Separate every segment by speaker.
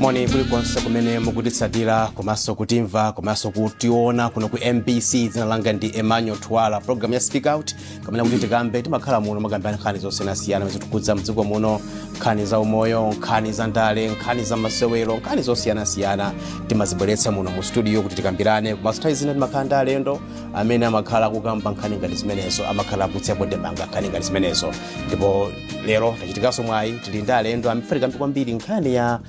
Speaker 1: Moni kulikonse kumene mukutitsatira komanso kutimva komanso kutiona kuno ku MBC. Dzina langa ndi Emmanuel Twala. Program ya Speak Out kamene kuti tikambe, timakhala muno makambirana nkhani zosiyanasiyana zikukhudza mdziko muno, nkhani za umoyo, nkhani za ndale, nkhani za masewero, nkhani zosiyanasiyana timazibweretsa muno mu studio kuti tikambirane. Komanso nthawi zina timakhala ndi alendo amene amakhala kukamba nkhani ngati zimenezo, amakhala akutsiyapo ndemanga nkhani ngati zimenezo. Ndipo lero tachitikanso mwayi, tili ndi alendo amene tikambe kwambiri nkhani ya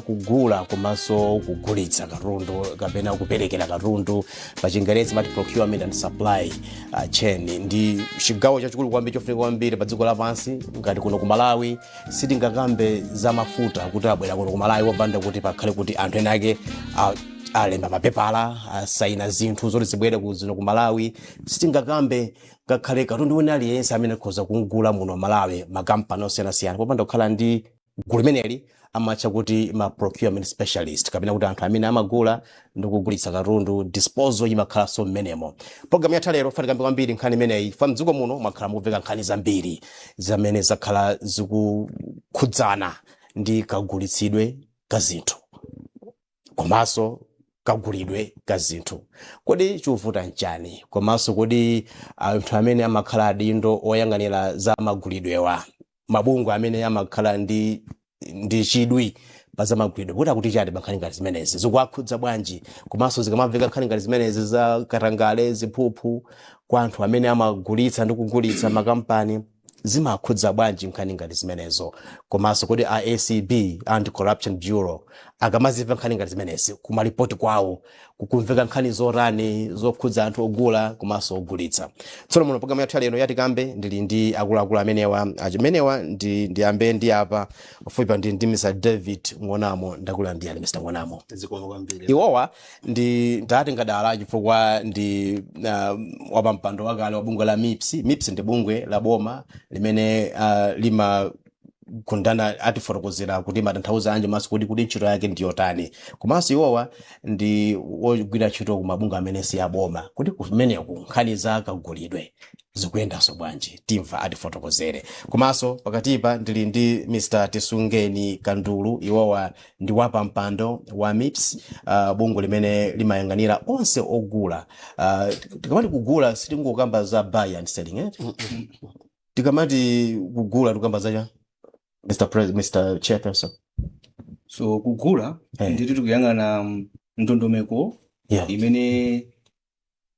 Speaker 1: kugula komanso kugulitsa katundu kapena kuperekera katundu, pa Chingerezi mati procurement and supply chain. Ndi chigawo chachikulu kwambiri, chofunika kwambiri pa dziko lapansi. Ngati kuno ku Malawi, sitingakambe za mafuta kuti abwera kuno ku Malawi wopanda kuti pakhale kuti anthu ena ake alemba mapepala, asaina zinthu zoti zibwere kuzino ku Malawi. Sitingakambe ngakhale katundu wina aliyense amene akhoza kugula muno Malawi, makampani osiyanasiyana, popanda kukhala ndi gulu limeneli amatcha kuti ma procurement specialist kapena kuti anthu amene amagula ndi kugulitsa katundu. Disposal imakhalanso mmenemo. Program yathu lero tikambe kwambiri nkhani imeneyi fa mdziko muno mwakhala mukumveka nkhani zambiri zamene zakhala zikukhudzana ndi kagulitsidwe ka zinthu komanso kagulidwe ka zinthu. Kodi chikuvuta nchani? Komanso kodi anthu amene amakhala adindo oyang'anira za magulidwewa, mabungwe amene amakhala ndi chidwi pa za magulidwe, kuti akuti chani pa nkhani ngati zimenezi? Zikuwakhudza bwanji? Komanso zikamamveka nkhani ngati zimenezi za katangale, ziphuphu kwa anthu amene amagulitsa ndi kugulitsa, makampani, zimakhudza bwanji nkhani ngati zimenezo? Komanso kodi a ACB, Anti Corruption Bureau, akamazimva nkhani ngati zimenezi, kumalipoti kwawo kukumveka nkhani zotani zokhudza anthu ogula komanso ogulitsa? Tsono muno programu yathu yalero yatikambe ndili ndi akuluakulu amenewa. Achimenewa ndi ndiyambe ndi apa pafupi ndi Mr David Ng'onamo. Ndakulandirani, Mr Ng'onamo.
Speaker 2: Zikomo kwambiri.
Speaker 1: Iwowa ndi ndati ngadala chifukwa ndi wapampando wakale wa bungwe la MIPS. MIPS ndi bungwe la boma limene lima kundana, atifotokozera kuti matanthauza anji maso kuti ntchito yake ndiyotani. Komanso iwowa ndi wogwira ntchito ku mabungwe amene si aboma. Kuti kumeneku nkhani za kagulidwe zikuyendanso bwanji, timva atifotokozere. Komanso pakatipa ndili ndi Mr Tisungeni Kandulu. Iwowa ndi wapampando wa MIPS, bungwe limene limayang'anira onse ogula. Tikamati kugula, sitingokamba za buy and selling, eh? Tikamati kugula tikamba zacha, Mr Chairperson?
Speaker 2: So kugula nditi tikuyang'ana ndondomeko imene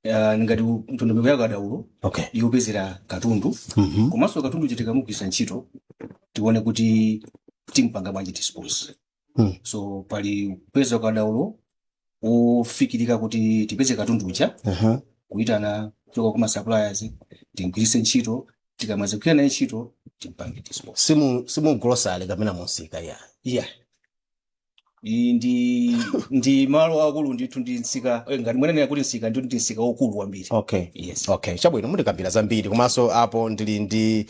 Speaker 2: ngati ndondomeko ya kadaulo yopezera katundu, komanso katundu tikamugwiritsa ntchito tione kuti timpanga bwanji dispose. So pali kupeza kadaulo ofikirika kuti tipeze katundu uja, kuyitana kuchoka kuma suppliers, timgwiritse ntchito, tikamaliza kugwira naye ntchito timpange dispose.
Speaker 1: Simu grocery kapena musika ya?
Speaker 2: Yeah, iyi ndi malo akulu ndithu, ndi msika, ngati mwenenera kuti msika, ndithu ndi msika wokulu kwambiri. Yes.
Speaker 1: Okay, chabwino, mundikambira zambiri. Komanso apo ndili ndi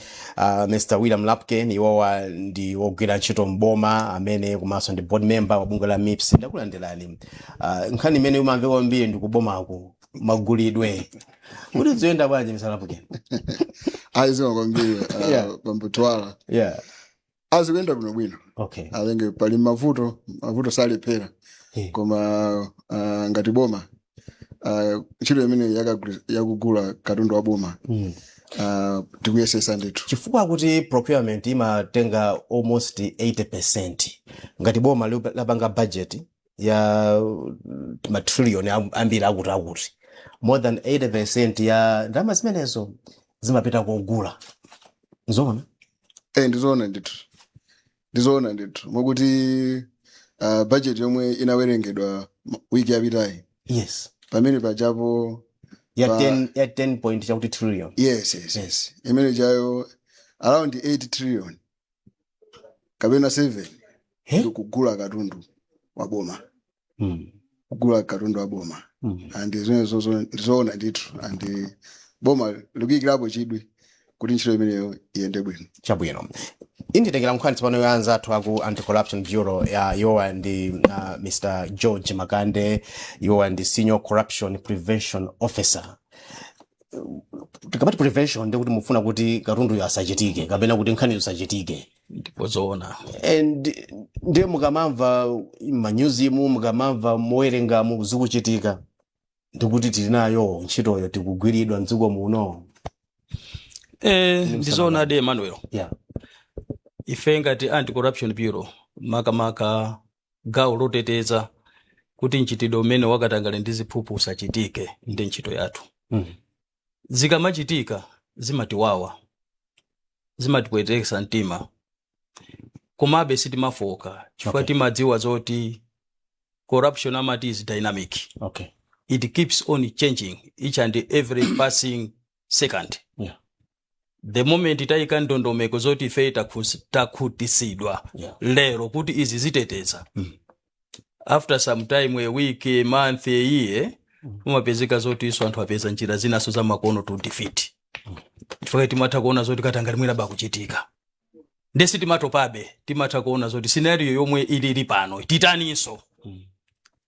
Speaker 1: Mr William Lapken. Iwowa ndi wogwira ntchito mboma amene komanso ndi board member wa bungwe la MIPS. Ndakulandirani. Nkhani imene umamve kwambiri ndi kubomaku magulidwe, kuti ziyenda bwanji, Mr Lapken?
Speaker 3: Ayi, zikomo kwambiri, bambo Twala. Azikuyenda bwino bwino. Alenge pali mavuto, mavuto salephera, koma ngati boma, ntchito imene yakugula katundu wa boma, tikuyesesa ndithu.
Speaker 1: Chifukwa kuti procurement imatenga almost 80%. Ngati boma lapanga budget ya matrillion ambiri akuti akuti, more than 80% ya ndalama zimenezo zimapita kogula, nzoona?
Speaker 3: Eh, ndizoona ndithu, ndizoona ndithu, mokuti budget yomwe inawerengedwa wiki yapitayi, pamene pajapo
Speaker 1: ya 10, ya 10 point chakuti trillion.
Speaker 3: Yes, imene chayo around 8 trillion kapena 7 ndikugula katundu wa boma. Kugula katundu wa boma. And zimenezo ndizoona ndithu, and boma likuyikirapo chidwi kuti ntchito imeneyo iyende bwino.
Speaker 1: Chabwino, inditengera nkhani tsopano ya anzathu aku Anti-Corruption Bureau. Ya iwowa ndi Mr George Makande. Iwowa ndi senior corruption prevention officer. Tikamati prevention, ndikuti mufuna kuti katunduyo asachitike kapena kuti nkhaniyo isachitike.
Speaker 4: Ndipo zoona.
Speaker 1: And Ndiye mukamamva manyuzimu, mukamamva mowerengamu zikuchitika, ndikuti tili nayo ntchitoyo, tikugwiridwa mdziko muno.
Speaker 4: Ndizoonadi, Emmanuel. Ife ngati Anti-Corruption Bureau, makamaka gawo loteteza kuti mchitidwe umene wakatangale ndi ziphuphu usachitike, ndi ntchito yathu. Zikamachitika zimatiwawa, zimatipwetekesa mtima, komabe sitimafoka chifukwa timadziwa zoti corruption amati is dynamic. It keeps on changing each and every passing second. The moment tayika ndondomeko zoti ife takhutisidwa lero kuti izi ziteteza, after some time, a week, a month, a year, umapezeka zoti iso anthu apeza njira zinaso zamakono to defeat, chifukwa timatha kuona zoti katangale mwina bakuchitika, ndesi timatopabe. Timatha kuona zoti scenario yomwe ilili pano titaninso,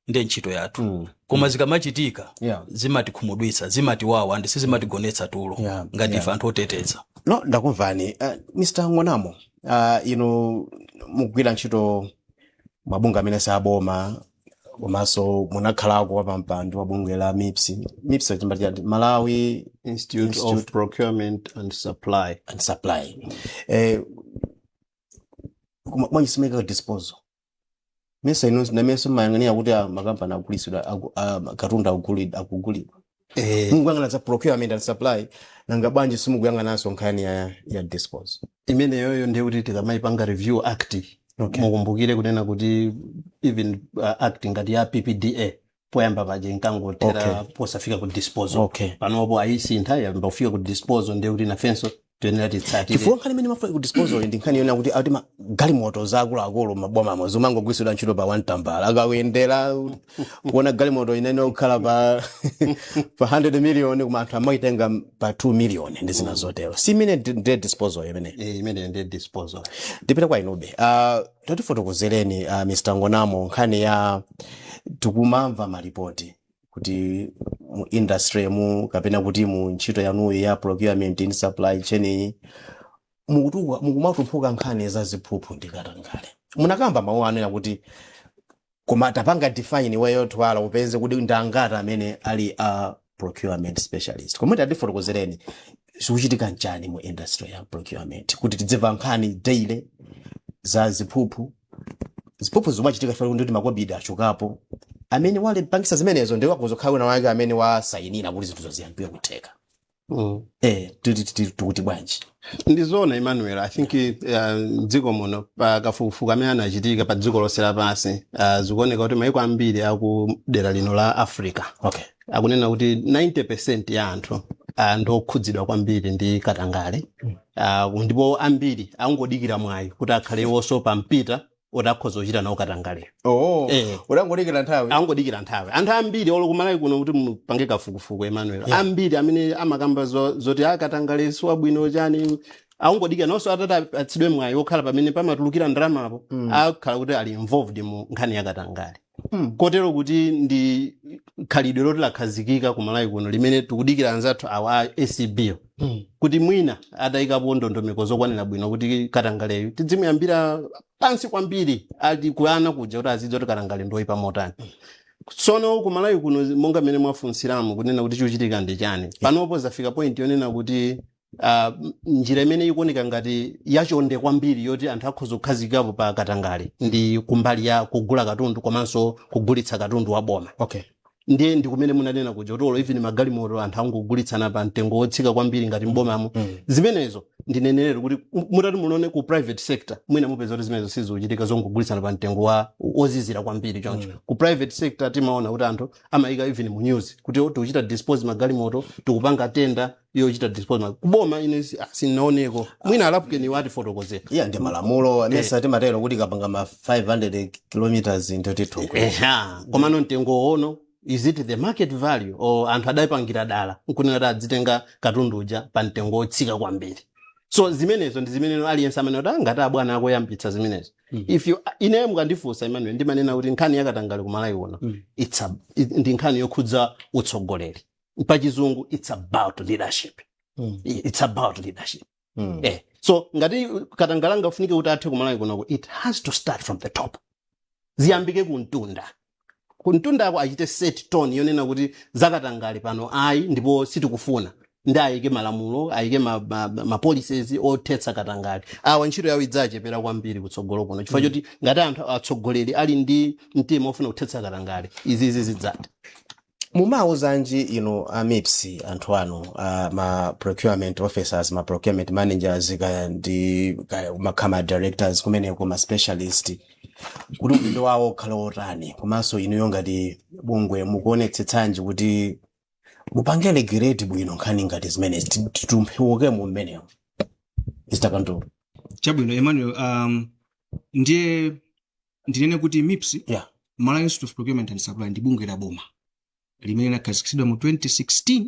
Speaker 4: ndiye ntchito yathu. Koma zikamachitika zimatikhumudwitsa, zimatiwawa, ndi sizimatigonetsa tulo ngati ife anthu oteteza.
Speaker 1: No, ndakumvani. Mr Ng'onamo, inu mukugwira ntchito mabungwe amene saboma, komanso munakhalako wapampando wa bungwe la MIPS. MIPS chimbati Malawi
Speaker 5: Institute of
Speaker 1: Institute
Speaker 5: Procurement and Supply.
Speaker 1: And Supply. Mwanyisimeka disposal mesa inu namenso mayang'anira kuti makampani agulitsidwa, katundu akugulidwa. Mukuyang'ana za procurement and supply, nanga bwanji simukuyang'ananso nkhani ya disposal?
Speaker 5: Imeneyoyo ndiye kuti tikamayipanga review act, mukumbukire kunena kuti even act ngati ya PPDA poyamba paja inkangotera posafika ku disposal. Panopo ayisintha, yamba kufika ku disposal, ndiye kuti nafenso tiyenera titsatire.
Speaker 1: Chifukwa nkhani imene mafuna ku disposal ndi nkhani yonena kuti ati galimoto zaakuluakulu mabomamo zimangogwiritsidwa ntchito pa 1 tambala, akakuyendera kuona galimoto inene kukhala pa 100 million, koma anthu amaitenga pa 2 million ndi zina zotero. Si imene ndiye disposal imene?
Speaker 5: Eh, imene ndiye disposal.
Speaker 1: Ndipita kwa inube. Tatifotokozereni, Mr Ngonamo, nkhani ya tikumamva malipoti kuti mu industry mu, kapena kuti mu ntchito yanuyi ya procurement and supply chain iyi, mukumatumphuka nkhani za ziphuphu ndi katangale. Munakamba mawu anu kuti koma tapanga define iweyo twala upeze kuti ndangati amene ali a procurement specialist. Koma tatifotokozereni, zikuchitika nchani mu industry ya procurement kuti tidziva nkhani daily za ziphuphu? Ziphuphu zimachitika chifukwa kuti makobidi achokapo. Amene walipangisa zimenezo ndi wakuzokhala wina wake amene wasayinira kuti zinthu ziyambiwe kutheka. Tikuti bwanji?
Speaker 5: Ndizoona, Emmanuel. I think dziko muno, pa kafukufuku amene anachitika pa dziko lonse lapansi, zikuoneka kuti maiko ambiri aku dera lino la Africa akunena kuti 90% ya anthu ndi okhudzidwa kwambiri ndi katangale, ndipo ambiri angodikira mwayi kuti akhale wonso pa mpita oti akhoza kuchita nawo katangale.
Speaker 1: Oh. Udangodikira nthawi.
Speaker 5: Angodikira nthawi anthu ambiri. Olo kumalawi kuno, kuti mupange kafukufuku, Emmanuel, ambiri amene amakamba zoti akatangale siwabwino chani, angodikira nonso atati atsidwe mwayi wokhala pamene pamatulukira ndalamapo, akhala kuti ali involved mu nkhani ya katangale. Kotero kuti ndi khalidwe loti lakhazikika kumalawi kuno limene tikudikira anzathu awa a ACB kuti mwina atayikapo ndondomeko zokwanira bwino kuti katangaleyo tidzimuyambira pansi kwambiri ali kuyana kuja, kuti azidziwa kuti katangale ndoyipa motani. Tsono kumalawi kuno, monga mmene mwafunsiramo kunena kuti chikuchitika ndi chani panopo, zafika point yonena kuti njira imene ikuoneka ngati yachonde kwambiri yoti anthu akhoza kukhazikikapo pa katangale ndi kumbali ya kugula katundu komanso kugulitsa katundu wa boma. Ndiye ndi kumene munanena kuja kuti olo even magalimoto anthu angogulitsana pa mtengo wotsika kwambiri ngati mbomamo. Zimenezo ndinenerero kuti mutati muone ku private sector, mwina mupeza kuti zimenezo sizikuchitika, zongogulitsana pa mtengo wa ozizira kwambiri choncho. Ku private sector timaona kuti anthu amayika even mu news kuti, "Oh, tikuchita dispose magalimoto, tikupanga tender yochita dispose." Kuboma ine sinaoneko. Mwina alapukeni atifotokozera.
Speaker 1: Iya, ndi malamulo amene timatero kuti kapanga ma 500 kilometers ndotithu.
Speaker 5: Eha, komano mtengo ono, is it the market value or anthu adayipangira dala nkunena kuti adzitenga katundu uja pa mtengo wotsika kwambiri? So zimenezo ndi zimene aliyense amene kuti angati abwana akoyambitsa zimenezo. If you ine mukandifunsa, Emmanuel, ndimanena kuti nkhani yakatangale kumalawi kuno ndi nkhani yokhudza utsogoleri. Pachizungu it's about leadership. It's about leadership. So ngati katangale angafunike kuti athe kumalawi kunoko, it has to start from the top. Ziyambike kuntunda. Kuntundako achite set tone yonena kuti zakatangale pano ayi, ndipo sitikufuna, ndi ayike malamulo, ayike ma policies othetsa katangale. Awa ntchito yawo idzachepera kwambiri kutsogolo kuno, chifukwa choti ngati anthu atsogoleri ali ndi mtima ofuna kuthetsa katangale, izizi zidzatha.
Speaker 1: Mumawuzanji inu a MIPS anthu anu, ma procurement officers, ma procurement managers, kaya ndi kaya makhala directors kumeneko, ma specialist, kuti udindo wawo ukhale otani? Komanso inuyo ngati bungwe mukuonetsetsanji kuti mupange regulate bwino nkhani ngati zimenezi, titumphuke mu mmenemo, Mr Kantulu?
Speaker 2: Chabwino, Emmanuel. Ndiye ndinene kuti MIPS, Malawi Institute of Procurement and Supply, ndi bungwe la boma limene linakhazikitsidwa mu 2016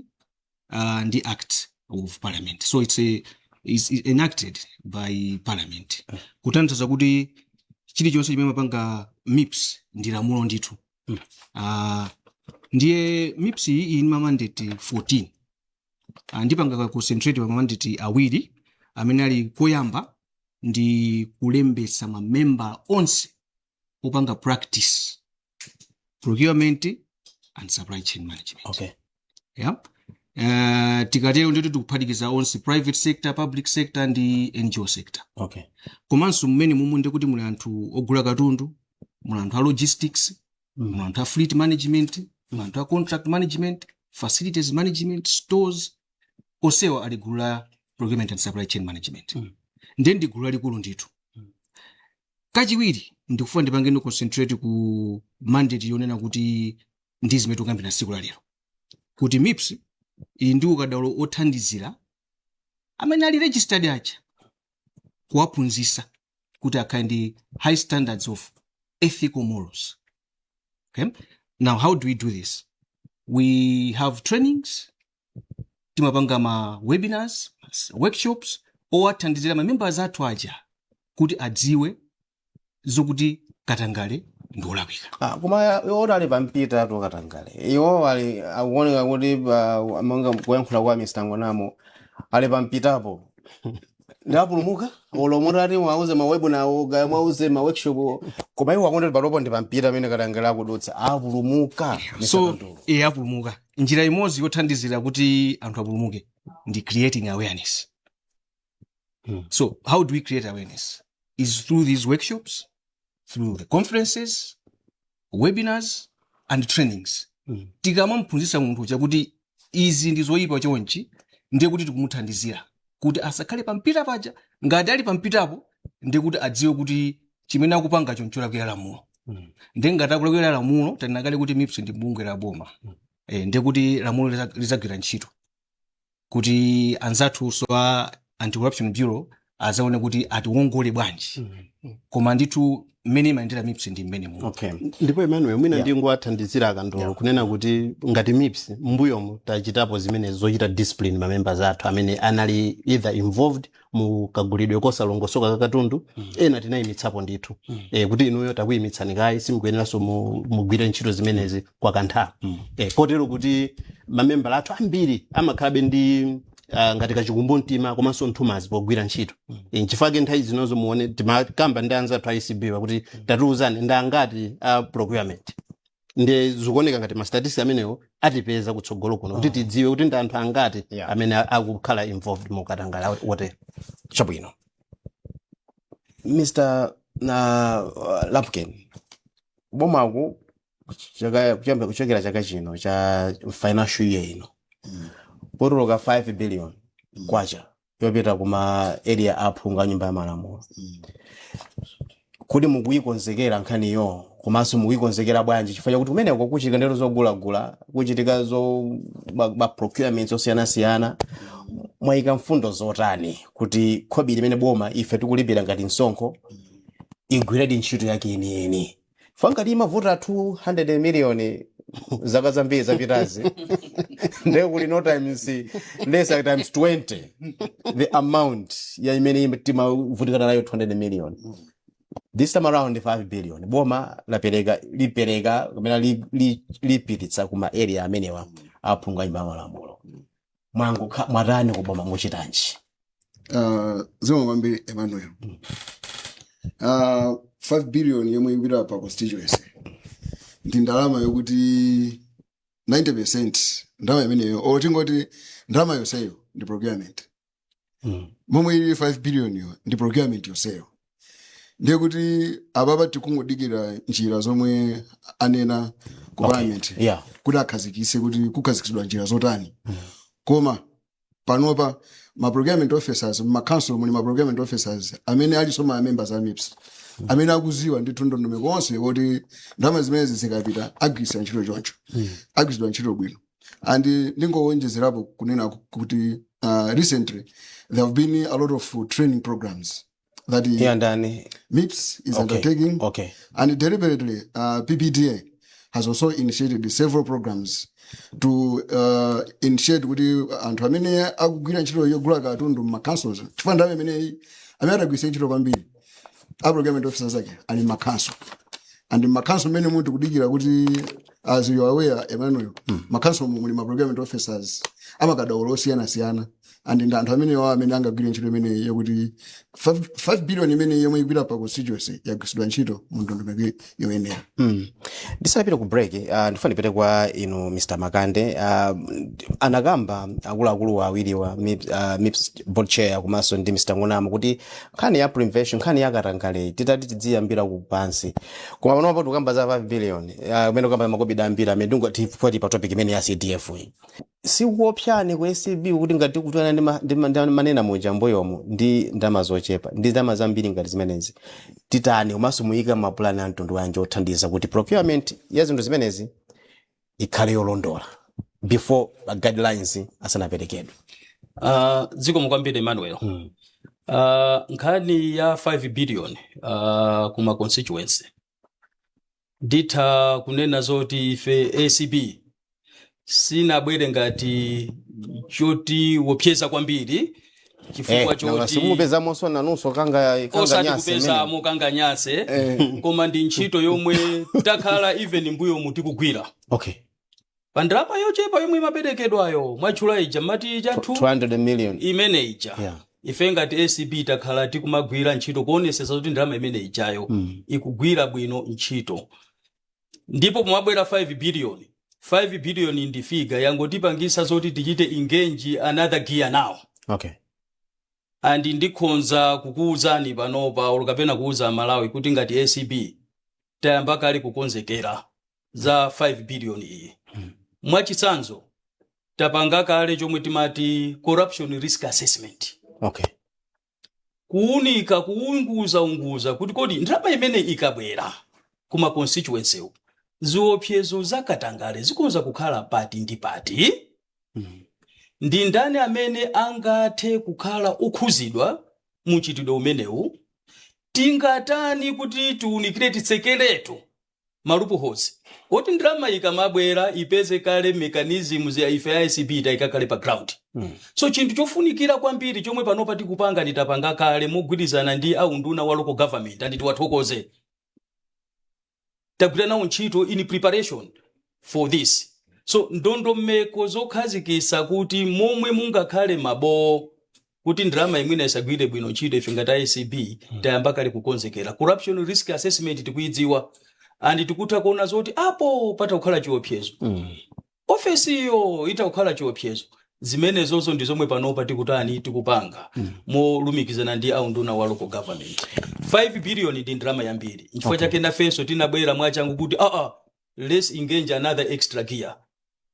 Speaker 2: ndi Act of Parliament. So it's a is enacted by Parliament, kutanthauza kuti chilichonse chimene mapanga MIPS ndi lamulo ndithu. Ndiye MIPS iyi ili ma mandate 14. Ndipanga ka concentrate pa mandate awiri amene ali koyamba ndi kulembetsa mamemba onse opanga practice procurement and supply chain management. Yeah. Tikatero ndithu tikuphatikiza onse, private sector, public sector ndi NGO sector. Komanso mmene mumu ndikuti muli anthu ogula katundu, muli anthu a logistics, muli anthu a fleet management, muli anthu a contract management, facilities management, stores. Onsewa ali gulu la procurement and supply chain management. Ndiye ndi gulu lalikulu ndithu. Kachiwiri, ndikufuna ndipangeni concentrate ku mandate yonena kuti ndi zimene tikukambirana tsiku la lero, kuti MIPS ili ndi ukadaulo othandizira amene ali registered aja, kuwaphunzitsa kuti akhale ndi high standards of ethical morals. Okay? Now, how do we do this? We have trainings, timapanga ma webinars, workshops owathandizira ma members athu aja kuti adziwe zokuti katangale ndi olakwika.
Speaker 1: Ah, koma iwo ali pampita tu katangale. Iwo ali akuoneka kuti monga kuyankhula kwa Mr. Ngonamo, ali pampitapo ndapulumuka. Olo mutati mwauze ma webinar, kaya mwauze ma workshop, koma iwo akuona kuti panopo ndi pampita amene katangale akudutsa, apulumuka, Mr.
Speaker 2: So
Speaker 1: Kantulu?
Speaker 2: iye apulumuka. Njira imodzi yothandizira kuti anthu apulumuke ndi creating awareness. So how do we create awareness? Is through these workshops, through the conferences, webinars and trainings. Tikamamphunzitsa munthu chakuti izi ndi zoyipa chonchi, ndiye kuti tikumuthandizira kuti asakhale pampita paja. Ngati ali pampitapo, ndiye kuti adziwe kuti chimene akupanga choncholakwira lamulo. Ndiye ngati akulakwira lamulo, tanena kale kuti MIPS ndi bungwe la boma, ndiye kuti lamulo lidzagwira ntchito kuti anzathunso a Anti-Corruption Bureau azaone kuti atiwongole bwanji. Koma ndithu mmene imayendera MIPS ndi mmene mu
Speaker 5: Ndipo Emmanuel, mwina ndingowathandizira akandolo kunena kuti ngati MIPS mbuyomu tachitapo zimene zochita discipline ma members athu amene anali either involved mu kagulidwe kosalongosoka ka katundu. Ena tinayimitsapo ndithu, kuti inuyo takuyimitsani kayi, simukuyeneranso mugwire ntchito zimenezi kwa kanthawi. Kotero kuti mamembala athu ambiri amakhalabe ndi ngati kachikumbumtima komanso nthumazi pogwira ntchito. Nchifukwa nthawi zinozo muone timakamba ndi anzathu a ACB pakuti tatiuzani ndi angati a procurement. Ndi zikuoneka ngati ma statistics amenewo atipeza kutsogolo kuno kuti tidziwe kuti ndi anthu angati amene akukhala involved mu katangale wotero.
Speaker 1: Chabwino. Mr na Lapken, bomaku kuyamba kuchokera chaka chino cha financial year ino potuluka 5 billion kwacha yopita kuma area aphungu a nyumba ya malamulo, kuti mukuyikonzekera nkhaniyo komanso mukuyikonzekera bwanji, chifukwa chakuti kumeneko kuchitika ndero zogulagula, kuchitika zo ma procurements osiyanasiyana? Mwayika mfundo zotani kuti khobiri limene boma ife tikulipira ngati msonkho igwiredi ntchito yake yeniyeni? Ngati imavuta 200 million zaka zambiri zapitazi, ndiye kuti no times less times 20 the amount ya imene timavutikana nayo 200 million, this time around 5 billion boma lapereka, lipereka kapena lipititsa kuma area amenewa aphungu a nyumba ya malamulo, mwatani kuboma, muchitanji?
Speaker 3: Zikomo kwambiri, Emmanuel. 5 billion yomwe ikupita pa constituency ndi ndalama yokuti 90% ndalama imeneyo, or tingoti ndalama yonseyo, ndi procurement. Momwe ili 5 billion yo ndi procurement yonseyo. Ndiye kuti apapa tikungodikira njira zomwe anena ku parliament kuti akhazikise, kuti kukhazikitsidwa njira zotani. Koma panopa ma procurement officers ma council muli ma procurement officers amene alinso ma members a MIPS, amene akuziwa ndithu ndondomeko onse kuti ndalama zimenezi zikapita agwiritsa ntchito choncho, agwiritsidwa ntchito bwino. And ndingowonjezerapo kunena kuti recently there have been a lot of training programs that the
Speaker 1: Yeah, ndani?
Speaker 3: MIPS is undertaking. And deliberately, PPDA has also initiated several programs to initiate kuti anthu amene akugwira ntchito yogula katundu mma councils, chifukwa ndalama imeneyi amene atagwiritsa ntchito kwambiri a procurement officers ake ali mma council. And mma council mmene muti kudikira kuti, as you are aware, Emmanuel, ma council muli ma procurement officers amakadaulo osiyanasiyana, and ndi anthu amene wawo amene angagwire ntchito imeneyi yakuti 5 billion imene yomwe ikupita pa constituency yagwiritsidwa ntchito mu ndondomeko yoyenera.
Speaker 1: Ndisanapite ku break, ndifuna ndipite kwa inu, Mr Makande. Anakamba akuluakulu awiriwa, MIPS, MIPS board chair komanso ndi Mr Ngonamo, kuti nkhani ya prevention, nkhani ya katangale, titati tidziyambira ku pansi. Koma panopo tikukamba za 5 billion, kumene kukamba makobidi ambiri amene ndingoti pa topic imene ya CDF iyi, sikuopsani ku ACB kuti ngati kutana ndi manena muja mbuyomu ndi ndalama zochepa ndi ndalama zambiri ngati zimenezi, titani? Komanso muyika mapulani a mtundu wanji othandiza kuti procurement ya zinthu zimenezi ikhale yolondola before guidelines asanaperekedwe?
Speaker 4: Zikomo kwambiri, Emmanuel. Nkhani ya 5 billion kuma constituency, nditha kunena zoti ife ACB sinabwere ngati choti wopyeza kwambiri, chifukwa choti
Speaker 1: Simupezamonso nanunso kanga kanga
Speaker 4: osati
Speaker 1: nyase imene.
Speaker 4: Kupezamo kanganyase, koma ndi ntchito yomwe takhala even mbuyomu tikugwira pa ndalama yochepa yomwe imaperekedwayo mwatchula ija, mati chathu
Speaker 1: 200 million.
Speaker 4: Imene ija, ife ngati ACB takhala tikumagwira ntchito kuonesesa kuti ndalama imene ijayo ikugwira bwino ntchito. Ndipo pomabwera 5 billion, 5 billion ndi figure yangotipangisa zoti tichite engage another gear now. And ndikhonza kukuwuzani panopa, olo kapena kuwuza Malawi, kuti ngati ACB tayamba kale kukonzekera za 5 billion iyi. Mwachitsanzo, tapanga kale chomwe timati corruption risk assessment, kuunika, kuunguza unguza kuti kodi ndalama imene ikabwera kuma constituency uku, ziopsezo zakatangale zikonza kukhala pati ndi pati, ndi ndani amene angathe kukhala okhuzidwa mu mchitidwe umenewu, tingatani kuti tiunikire, titsekeretu ma loopholes oti ndalama ikamabwera ipeze kale mechanisms ya ife ACB tayika kale pa ground. So chinthu chofunikira kwambiri chomwe panopa tikupanga, nditapanga kale mogwirizana ndi aunduna wa local government, and tiwathokoze, tagwira nawo ntchito in preparation for this. So ndondomeko zokhazikitsa kuti momwe mungakhale mabowo kuti ndalama imwene isagwire bwino ntchito, ife ngati ACB tayamba kale kukonzekera. Corruption risk assessment tikuidziwa and tikutha kuona zoti apo patakukhala chiopsezo, ofesiyo itakukhala chiopsezo. Zimenezozo ndi zomwe panopa tikutani, tikupanga molumikizana ndi aunduna wa local government. 5 billion ndi ndalama yambiri, nchifukwa chake nafenso tinabwera mwachangu kuti aa, let's engage another extra gear.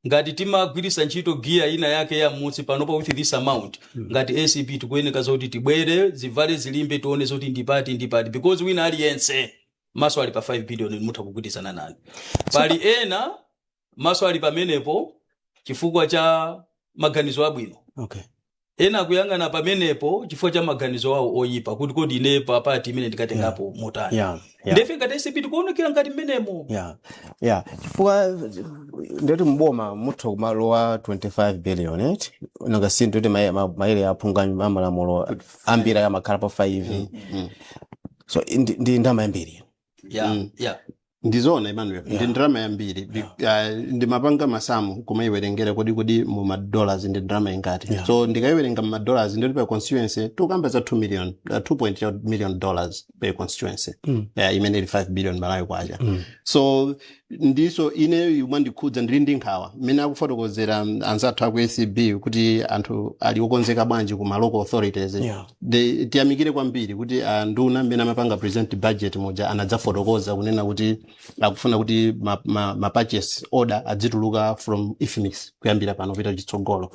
Speaker 4: Ngati timagwirisa ntchito gear ina yake ya mutsi, panopa with this amount, ngati ACB tikuyeneka zoti tibwere, zivale zilimbe, tione zoti ndipati ndipati, because wina aliyense maso ali pa 5 billion. Mutha kugwirizana nani, pali ena maso ali pamenepo chifukwa cha maganizo abwino, ena akuyang'ana pamenepo chifukwa cha maganizo awo oyipa, kuti kodi ine papati imene ndikatengapo motani? Ndefe ngati ACB tikuonekera ngati mmenemo.
Speaker 1: Yeah, chifukwa ndoti mboma mutha kumalowa 25 billion, right? Nanga si ndoti maere aphunga amalamulo ambiri amakhala pa 5, so ndi ndalama yambiri.
Speaker 5: Ndizona, Emmanuel. Ndi ndalama yambiri. Ndimapanga masamu kumayiwerengera kodi mu madollars ndi ndalama ingati. So ndikayiwerenga mu madollars, ndoti pa constituency tikukamba za 2 million, 2 million dollars per constituency, imene ili 5 billion Malawi kwacha. So ndiso ine yomwe ndili ndi nkhawa mmene akufotokozera anzathu aku ACB kuti anthu ali okonzeka bwanji ku ma local authorities. Tiyamikire kwambiri kuti anduna mmene amapanga present budget muja anadzafotokoza kunena kuti akufuna kuti ma purchase order adzituluka from IFMIS kuyambira pano kupita chitsogolo.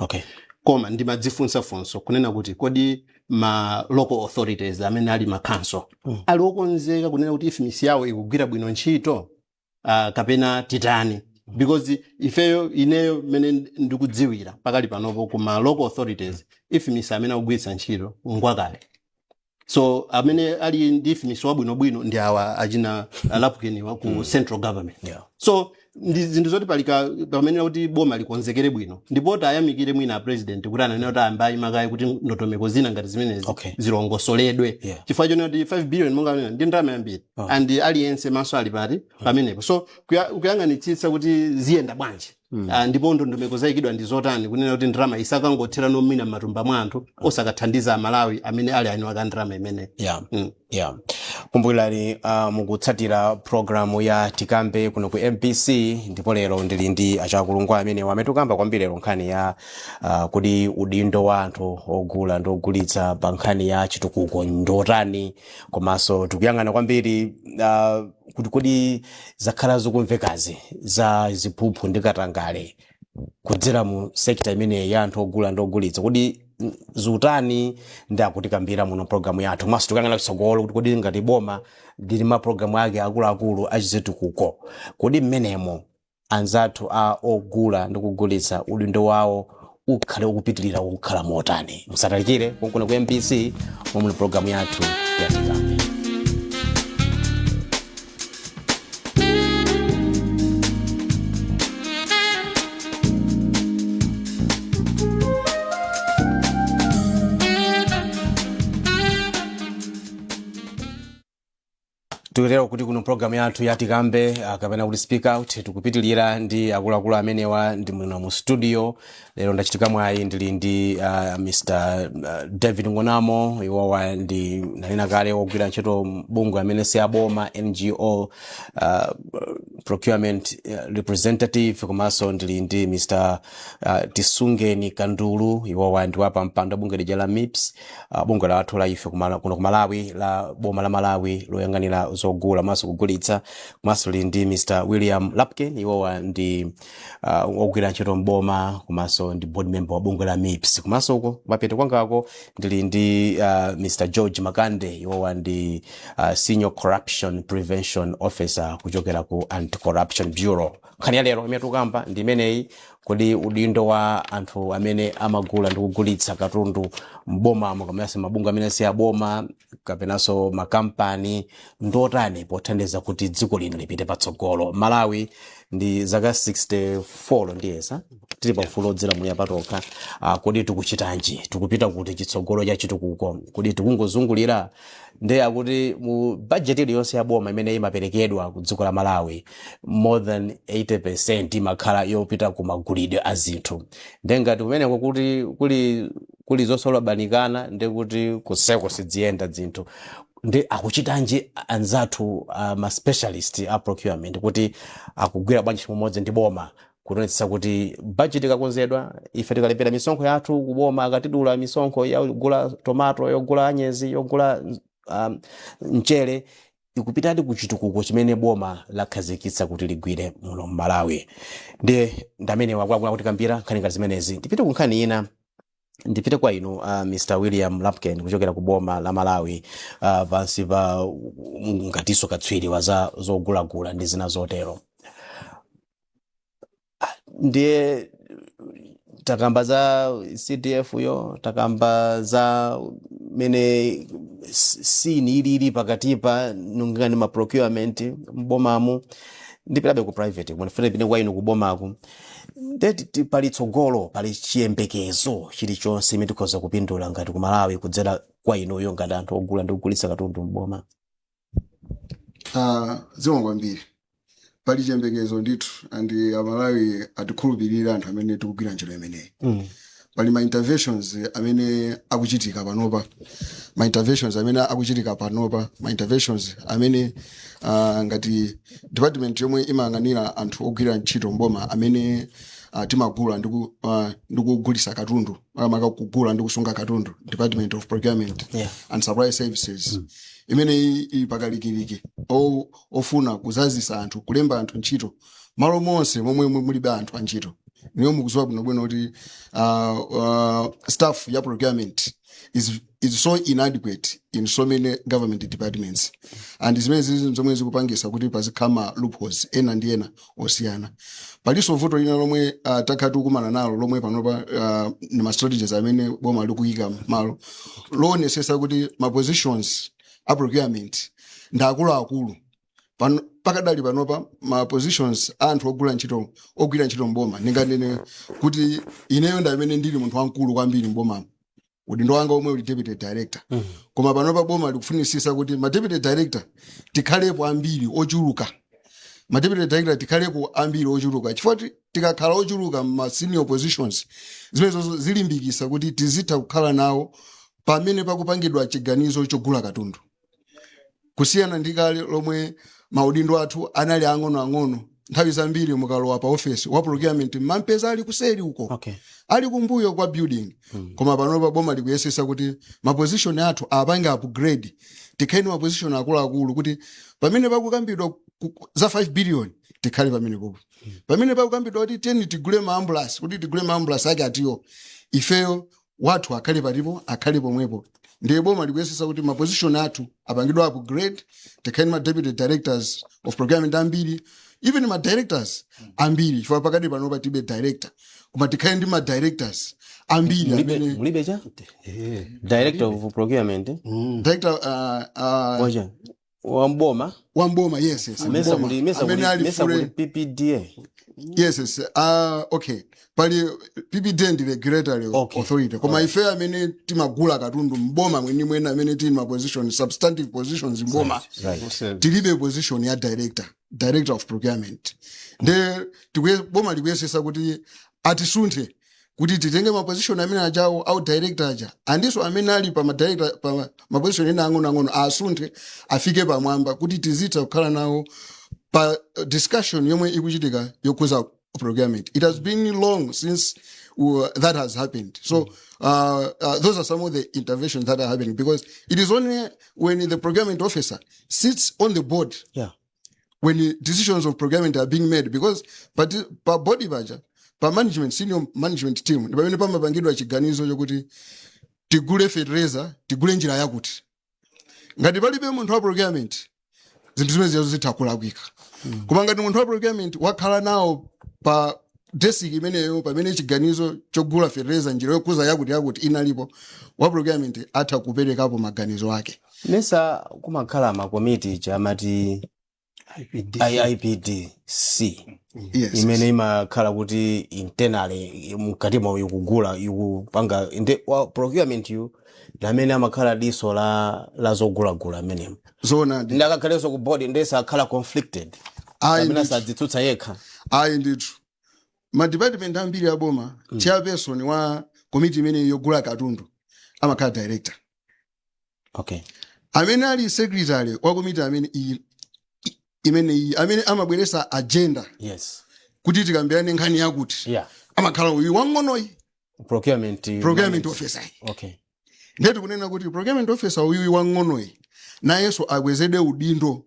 Speaker 5: Koma ndimadzifunsa funso kunena kuti kodi ma local authorities amene ali ma council ali okonzeka kunena kuti IFMIS yawo ikugwira bwino ntchito, kapena titani? Because ifeyo, ineyo mmene ndikudziwira pakali panopo, kuma local authorities IFMIS amene akugwiritsa ntchito ngwakale. So amene ali ndi IFMIS wabwinobwino ndi awa achina Lapukeniwa ku central government. So ndi zinthu zoti palika pamene kuti boma likonzekere bwino, ndipo tayamikire mwina a president kuti ananena kuti ayamba ayimakayi kuti ndondomeko zina ngati zimenezi zilongosoledwe, chifukwa chonena kuti 5 billion monga anena ndi ndalama yambiri and aliyense maso ali pati pamenepo. So kuyang'anitsitsa kuti ziyenda bwanji, ndipo ndondomeko zayikidwa ndi zotani kunena kuti ndalama isakangothera nomina m'matumba mwa anthu, osakathandiza Amalawi amene ali eni ake ndalama imene.
Speaker 1: Yeah. Kumbukirani, mukutsatira programu ya Tikambe kuno ku MBC, ndipo lero ndili ndi achakulungwa amene ametukamba kwambiri lero nkhani ya kodi udindo wa anthu ogula ndi ogulitsa pa nkhani ya chitukuko ndotani, komanso tikuyang'ana kwambiri kuti kodi zakhala zikumvekazi za ziphuphu ndi katangale kudzera mu sector imeneyi ya anthu ogula ndi ogulitsa, kodi zutani? Ndi akutikambira muno programu yathu. Komanso tikuyang'ana kutsogolo kuti kodi ngati boma lili mapulogalamu ake akuluakulu achitukuko, kodi mmenemo anzathu a ogula ndi kugulitsa udindo wawo ukhale ukupitilira ukukhala motani? Musatalikire konkuno ku MBC momwe programu yathu ya Tikambe. Tikutero kuti kuno programu yathu ya Tikambe, kapena kuti Speak Out, tikupitilira ndi akuluakulu amenewa ndi muno mu studio. Lero ndachitika mwayi, ndili ndi Mr David Ngonamo. Iwowa ndi nanena kale wogwira ntchito bungwe amene si aboma, NGO, procurement representative. Komanso ndili ndi Mr Tisungeni Kandulu. Iwowa ndi wapa mpando bungwe lija la MIPS, bungwe lathu la ife kuno ku Malawi, la boma la Malawi loyang'anira zogula komanso kugulitsa. Komanso lili ndi Mr William Lapken. Iwowa ndi wogwira ntchito mboma komanso ndi board member wa bungwe la MIPS. Komanso uko kumapeto kwangako ndili ndi Mr George Makande. Iwowa ndi senior corruption prevention officer kuchokera ku Anti-Corruption Bureau. Nkhani ya lero imene tikukamba ndi imeneyi: kodi udindo wa anthu amene amagula ndi kugulitsa katundu mbomamo, kapenanso mabungwe amene si aboma, kapenanso makampani, ndotani pothandiza kuti dziko lino lipite patsogolo? Malawi ndi zaka 64 ndiyesa tili pa ufulu odzilamulira patokha. Kodi tikuchitanji? Tikupita kuti chitsogolo cha chitukuko? Kodi tikungozungulira? Ndiye akuti mu budget iliyonse ya boma imene imaperekedwa ku dziko la Malawi, more than 80% imakhala yopita ku magulidwe a zinthu. Ndiye ngati kumeneko kuti kuli zosolobanikana, ndi kuti kuseko sidziyenda zinthu. Ndi akuchitanji anzathu ma specialist a procurement kuti akugwira bwanji pamodzi ndi boma kuonetsetsa kuti budget ikakonzedwa, ife tikalipira misonkho yathu kuboma, akatidula misonkho yogula tomato, yogula anyezi, yogula mchere, ikupitadi ku chitukuko chimene boma lakhazikitsa kuti ligwire muno mMalawi? Ndiye ndamene wakuluakulu akutikambira nkhani ngati zimenezi. Ndipite ku nkhani ina, ndipite kwa inu Mr William Lapken kuchokera ku boma la Malawi, pansi pa ngatinso katswiri wa za zogulagula ndi zina zotero. Ndiye takamba za CDF yo, takamba za mene sini ilili pakatipa nungani ma procurement mbomamu. Ndipitabe ku private, ndifuna ndipite kwa inu kubomaku. Ndeti pali tsogolo, pali chiyembekezo chilichonse imene tikhoza kupindula ngati ku Malawi kudzera kwa inuyo ngati anthu ogula ndi kugulitsa katundu mboma?
Speaker 3: Zikomo kwambiri. Pali chiyembekezo ndithu, and Amalawi atikhulupirira anthu amene tikugwira ntchito imeneyi. Pali ma interventions amene akuchitika panopa, ma interventions amene akuchitika panopa, ma interventions amene ngati department yomwe imayang'anira anthu ogwira ntchito mboma amene timagula ndikugulisa katundu, makamaka kugula ndi kusunga katundu, Department of Procurement and Supply Services, imene ili pakalikiliki ofuna kuzazisa anthu, kulemba anthu ntchito malo monse momwe mulibe anthu antchito. Niyo mukuziwa bwinobwino kuti staff ya procurement is so inadequate in so many government departments, and zimene zizi zomwe zikupangisa kuti pazikhala ma loopholes ena ndi ena osiyana. Palinso vuto lina lomwe takhala tikukumana nalo, lomwe panopa ni ma strategies amene boma likuyika malo loonesesa kuti ma positions a procurement ndi akuluakulu. Pakadali panopa ma positions a anthu ogwira ntchito, ogwira ntchito mboma, ndinganene kuti ineyo ndi amene ndili munthu wamkulu kwambiri mbomamo, udindo wanga omwe uli deputy director. Koma panopa boma likufunisisa kuti ma deputy director tikhalepo ambiri ochuluka, ma deputy director tikhalepo ambiri ochuluka, chifukwa tikakhala ochuluka ma senior positions, zimenezo zilimbikisa kuti tizitha kukhala nawo pamene pakupangidwa chiganizo chogula katundu, kusiyana ndi kale lomwe maudindo athu anali ang'onoang'ono. Nthawi zambiri mukalowa pa ofesi wa procurement mampeza ali kuseri uko, ali kumbuyo kwa building. Koma panopa boma likuyesesa kuti ma position athu apange upgrade, tikhale ndi ma position akuluakulu, kuti pamene pakukambidwa za 5 billion tikhale pamene popo, pamene pakukambidwa kuti teni tigule ma ambulance, kuti tigule ma ambulance ake atiyo, ifeyo wathu akhale palipo, akhale pomwepo. Ndiye boma likuyesesa kuti ma position athu apangidwe upgrade, tikhale ndi ma deputy directors of procurement ambiri, even ma directors ambiri, chifukwa pakati panopa tibe director, koma tikhale ndi ma directors ambiri
Speaker 1: Mulibe,
Speaker 3: amene
Speaker 1: mulibe cha director of procurement, eh?
Speaker 3: Director
Speaker 1: Wacha wamboma?
Speaker 3: Wamboma, yes.
Speaker 1: Mesa
Speaker 3: mboma.
Speaker 1: kuli mesa
Speaker 3: Amene
Speaker 1: kuli
Speaker 3: ali
Speaker 1: mesa kuli PPDA.
Speaker 3: Yes, okay, pali PPDA, ndi regulatory authority, koma ife amene timagula katundu mboma mwenimweni, amene tili ma position, substantive positions mboma, tilibe position ya director of procurement. Nde boma likuyesesa kuti atisunthe kuti titenge ma position amene ajawo au director aja, andiso amene ali pa ma director, pa ma position ena ang'onoang'ono, asunthe afike pamwamba kuti tizitha kukhala nawo pa discussion yomwe ikuchitika yokhuza procurement. It has been long since that has happened. So those are some of the interventions that are happening, because it is only when the procurement officer sits on the board when the decisions of procurement are being made, because pa body paja, pa management, senior management team, ndi pamene pamapangidwa chiganizo chokuti tigule fertilizer, tigule njira yakuti. Ngati palibe munthu wa procurement, zinthu zimene ziyazo zitha kulakwika. Koma ngati munthu wa procurement wakhala nawo pa desk imeneyo pamene chiganizo chogula fertilizer njira yokhuza yakuti yakuti inalipo, wa procurement atha kuperekapo maganizo ake.
Speaker 1: Mesa kumakhala makomiti chamati
Speaker 5: IPD.
Speaker 1: IPDC?
Speaker 3: Yes.
Speaker 1: Imene imakhala kuti internally mkatimo ikugula, ikupanga, nde wa procurement yu ndi amene amakhala diso la zogulagula amenemo.
Speaker 3: Zoonadi.
Speaker 1: Ndakakhalenso ku board, ndese akhala conflicted
Speaker 3: Ayi
Speaker 1: amene
Speaker 3: ndithu.
Speaker 1: asadzitsutsa yekha.
Speaker 3: Ayi ndithu, ma department ambiri aboma, chairperson wa komiti imene yogula katundu amakhala director. Amene ali secretary wa komiti amene imene iyi amene amabweresa agenda kuti tikambirane nkhani yakuti, amakhala uyu wang'onoyi,
Speaker 1: procurement
Speaker 3: procurement officer. Ndeti kunena kuti procurement officer uyuyu wang'onoyi nayenso akwezedwe udindo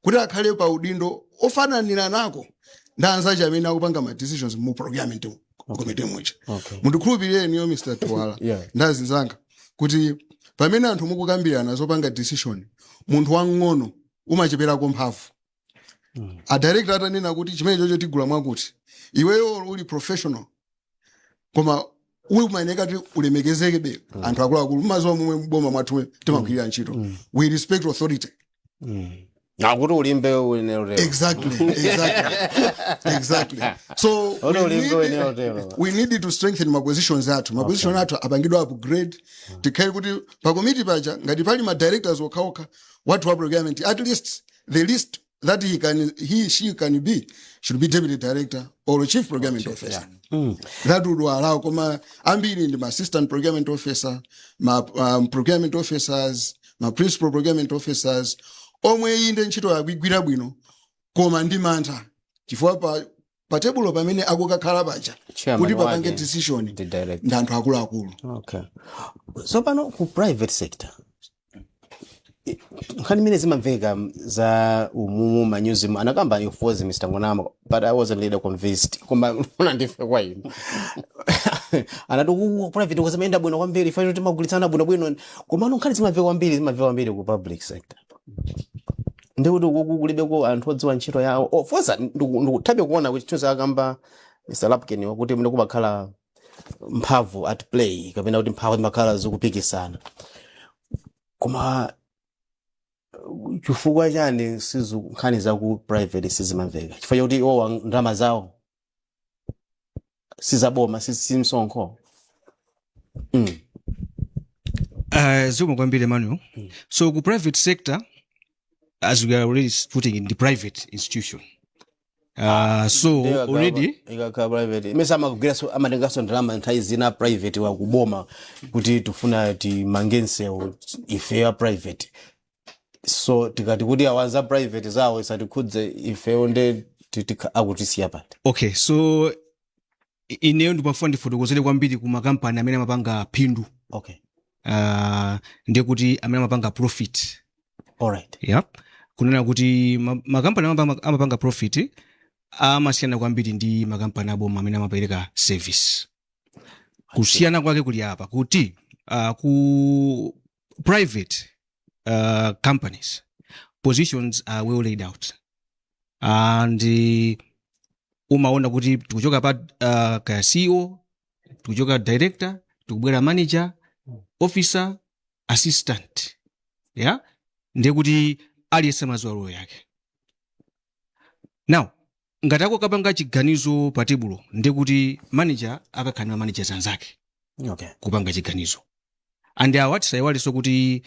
Speaker 3: kuti akhale pa udindo ofananira nako ndi anzace amene akupanga ma decisions mu procurement committee muja. Mundikhulupirire Mr Tuwala ndi azinzanga kuti pamene anthu mukukambirana zopanga decision, munthu wang'ono umacheperako mphamvu. A director atanena kuti chimene chocho tigula mwakuti, iweyo uli professional koma umayeneka kuti ulemekezekebe anthu akuluakulu. Mumaziwa momwe boma mwathu timagwirira ntchito, we respect authority.
Speaker 1: Akuti ulimbe uyenera.
Speaker 3: Exactly. So
Speaker 1: Olo ulimbe uyenera.
Speaker 3: we need to strengthen ma positions athu. Ma position athu apangidwa upgrade, tikhale kuti pa komiti paja ngati pali ma directors okhaokha, wathu wa procurement at least the least. that he she can be should be deputy director or chief procurement officer. That would allow. Koma ambiri ndi ma assistant procurement officer, ma procurement officers, ma principal procurement officers, omwe inde ntchito yakuigwira bwino, koma ndi mantha chifukwa pa tebulo pamene akukakhala paja
Speaker 1: Chairman
Speaker 3: kuti papange
Speaker 1: wake
Speaker 3: decision
Speaker 1: ndi director.
Speaker 3: ndi anthu akuluakulu.
Speaker 1: Okay, so pano ku private sector, nkhani imene zimamveka za umumu manyuzimu anakamba ifozi Mr Ngonama, but I wasn't really convinced, koma unandife kwa inu anati ku private kuzimayenda bwino kwambiri, ife timagulitsana bwinobwino, komano nkhani zimamveka kwambiri ku public sector. Ndikuti ukuku kulibeko anthu odziwa ntchito yawo. Oh, foza ndikuthabe kuona kuti chithunzi akamba Mr Lapkin wakuti mune kumakhala mphamvu at play, kapena kuti mphamvu zimakhala zikupikisana, koma chifukwa chani sizu nkhani za ku private sizimamveka? Chifukwa chakuti iwowa ndalama zawo sizaboma, si msonkho.
Speaker 2: Zikomo kwambiri, Emmanuel. So ku private sector, as we are already putting in the private institution, so already
Speaker 1: Ikakhala private imene amagwiraso, amatenganso ndalama nthawi zina private wakuboma kuti tifuna timange msewu ife ya private, so tikati kuti awanza private zawo isatikhudze ifeyo, nde akutisiya pati?
Speaker 2: Okay, so ineyo ndimafuna ndifotokozere kwambiri ku makampani amene amapanga phindu, ndiye kuti amene amapanga profit. Yep. Kunena kuti makampani amapanga profit amasiyana kwambiri ndi makampani aboma amene amapereka service. Kusiyana kwake kuli apa kuti ku private companies, positions are well laid out and umaona kuti tikuchoka pa kaya CEO, tikuchoka director, tikubwera manager, officer, assistant, yeah, ndiye kuti aliyense amadziwa role yake. Now ngati akukapanga chiganizo pa tebulo, ndiye kuti manager akakhala ndi managers anzake kupanga chiganizo. And awa tisayiwalenso kuti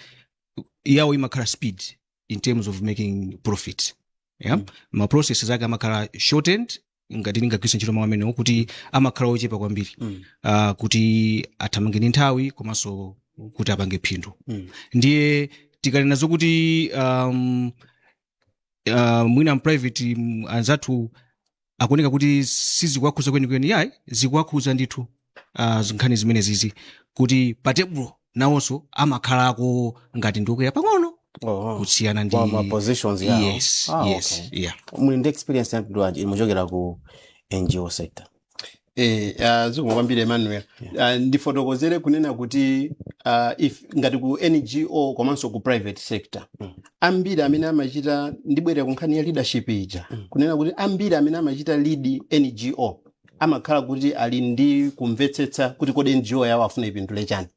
Speaker 2: yawo imakhala speed in terms of making profit, yeah? Ma processes ake amakhala shortened, ngati ndingagwiritse ntchito mawu amenewo, kuti amakhala ochepa kwambiri, kuti athamange ndi nthawi komanso kuti apange phindu. Ndiye tikanena zokuti mwina private anzathu akuoneka kuti sizikuwakhuza kwenikweni, yayi, zikuwakhuza ndithu. Nkhani zimene zizi kuti pa tebulo nawonso amakhalako ngati ndiokwera pang'ono kusiyana ndi
Speaker 1: Kwa ma positions yawo.
Speaker 2: Yes. Yes. Yeah.
Speaker 1: Muli ndi experience yamtundu wanji muchokera ku NGO sector?
Speaker 5: Zikomo kwambiri, Emmanuel. Ndifotokozere kunena kuti if ngati ku NGO komanso ku private sector, ambiri amene amachita, ndibwerera ku nkhani ya leadership ija, kunena kuti ambiri amene amachita lead NGO amakhala kuti ali ndi kumvetsetsa kuti kodi NGO yawo afuna ipindule chani,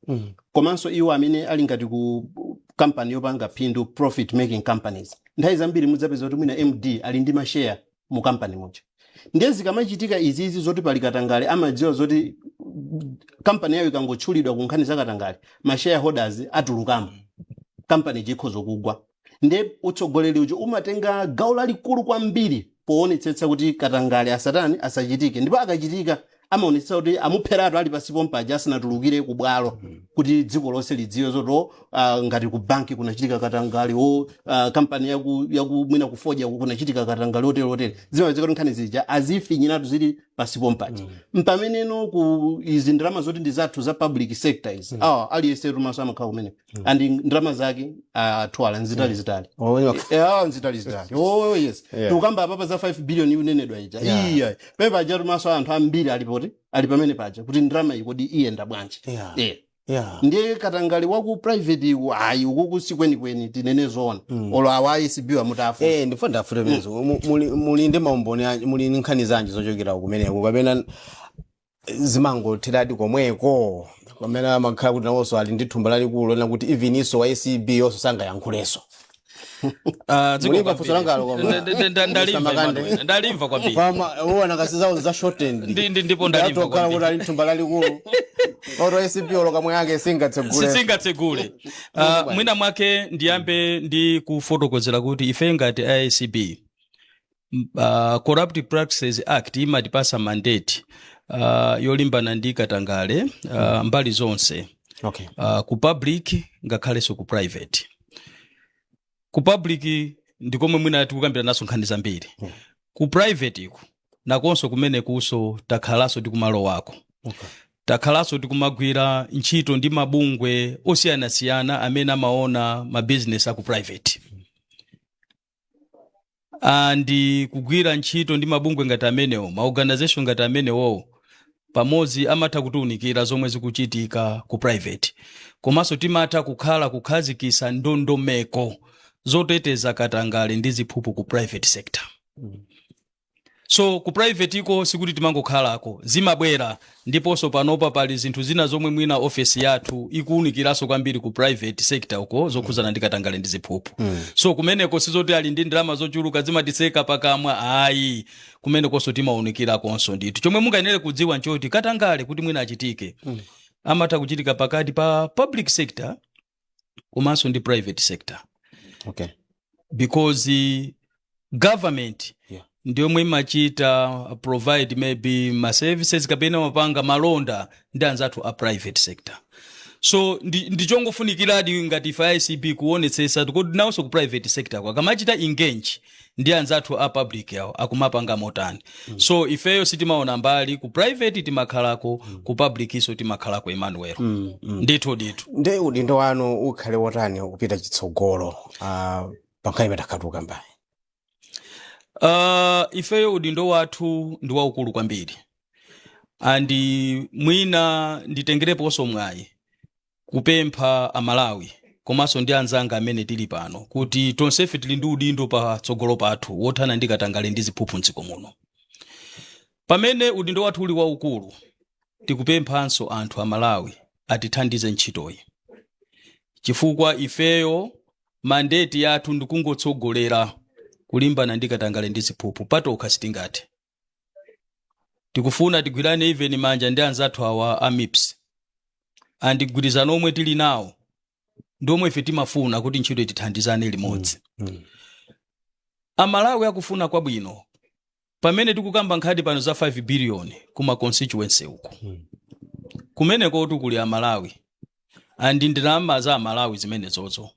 Speaker 5: komanso iwo amene ali ngati ku company yopanga phindu, profit making companies, nthawi zambiri mudzapeza kuti mwina MD ali ndi masheya mu company muja. Ndiye zikamachitika izizi zoti pali katangale, amadziwa zoti kampani yawo ikangotchulidwa ku nkhani za katangale, ma shareholders atulukamo, kampani ikhoza kugwa. Ndiye utsogoleri uja umatenga gawo lalikulu kwambiri poonetsetsa kuti katangale asatani, asachitike, ndipo akachitika amaonetsetsa kuti amupheratu ali pasipo mpaja asanatulukire ku bwalo kuti dziko lonse lidziwe zoti ngati ku banki kunachitika katangale o kampani yaku mwina kufodya kunachitika katangale otere otere. Zimapezeka kuti nkhani zija azifinyiratu zili pasipo mpaja. Mpameneno ku izi ndalama zoti ndi zathu za public sector izi, awa aliyense rumaso amakhala kumene and ndalama zake atwala nzitali zitali. Ah, nzitali zitali, oh yes. Tikukamba apapa za 5 billion ikunenedwa ija. Iya, pamene paja rumaso anthu ambiri alipoti ali pamene paja kuti ndalama iyi kodi iyenda bwanji? Ndiye katangale waku private iku ayi, ukuku sikwenikweni, tinene zoona, olo awa ACB amutafu.
Speaker 1: Ndifuna ndafute mezo. Muli ndi maumboni anji, muli ndi nkhani zanji zochokera kumeneko, kapena zimangotheradi komweko, pamene amakhala kuti nawonso ali ndi thumba lalikulu lona kuti even iso wa ACB yonso sangayankhulenso? Mulimva funso langalo koma?
Speaker 4: Ndalimva.
Speaker 1: Mr. Makande.
Speaker 4: Emmanuel, ndalimva kwambiri.
Speaker 1: Pama uona kasi zawo za shortened.
Speaker 4: Ndipo ndalimva
Speaker 1: Ndatokhala
Speaker 4: kwambiri.
Speaker 1: kuti ali thumba lalikulu oto ACB olo kamwe yake singatsegule.
Speaker 4: Singatsegule. Mwina mwake ndiyambe ndi kufotokozera kuti ife ngati ACB Corrupt Practices Act imatipasa mandate yolimbana ndi katangale mbali zonse, ku public ngakhalenso ku private. Ku public ndikomwe mwina tikukambira naso nkhani zambiri. Ku private iku nakonso kumene kuso takhalanso tikumalowako. Takhalanso tikumagwira ntchito ndi mabungwe osiyanasiyana amene amaona mabizinesi aku private, and kugwira ntchito ndi mabungwe ngati amenewo, maorganization ngati amenewo pamodzi, amatha kutiunikira zomwe zikuchitika ku private. Komanso timatha kukhala kukhazikisa ndondomeko zoteteza katangale ndi ziphuphu ku private sector. So ku private iko sikuti timangokhalako, zimabwera. Ndiponso panopa pali zinthu zina zomwe mwina ofesi yathu ikuwunikiranso kwambiri ku private sector uko zokhuzana ndi katangale ndi ziphuphu. So kumeneko sizoti ali ndi ndalama zochuluka zimatiseka pakamwa, ayi. Kumenekonso timawunikirakonso ndithu. Chomwe mungayenere kudziwa nchoti katangale kuti mwina achitike, amatha kuchitika pakati pa public sector komanso ndi private sector, because government ndiyomwe imachita provide maybe ma services kapena mapanga malonda ndi anzathu a private sector. So ndichongofunikiradi ngati ife ACB kuonetsetsa kuti nawonso ku private sector kwa akamachita engage ndi anzathu a public yawo akumapanga motani. So ifeyo sitimaona mbali. Ku private timakhalako, ku public iso timakhalako, Emmanuel. Ndithu ndithu.
Speaker 1: Nde udindo wanu ukhale wotani kupita chitsogolo pa nkhani imene takhatuka mbayi?
Speaker 4: Ifeyo udindo wathu ndi waukulu kwambiri, and mwina nditengereponso mwayi kupempha Amalawi komanso ndi anzanga amene tili pano kuti tonsefe tili ndi udindo patsogolo pathu wothana ndi katangale ndi ziphuphu mdziko muno. Pamene udindo wathu uli waukulu, tikupemphanso anthu Amalawi atithandize ntchitoyi, chifukwa ifeyo mandate yathu ndikungotsogolera kulimbana ndi katangale ndi ziphuphu. Patokha sitingathe. Tikufuna tigwirane even manja ndi anzathu awa a MIPS, and mgwirizano omwe tili nawo ndi omwe ife timafuna kuti ntchito itithandizane limodzi. Amalawi akufuna kwabwino. Pamene tikukamba nkhani pano za 5 billion kuma constituency uku, kumeneko kuli Amalawi, and ndalama za Amalawi zimenezozo.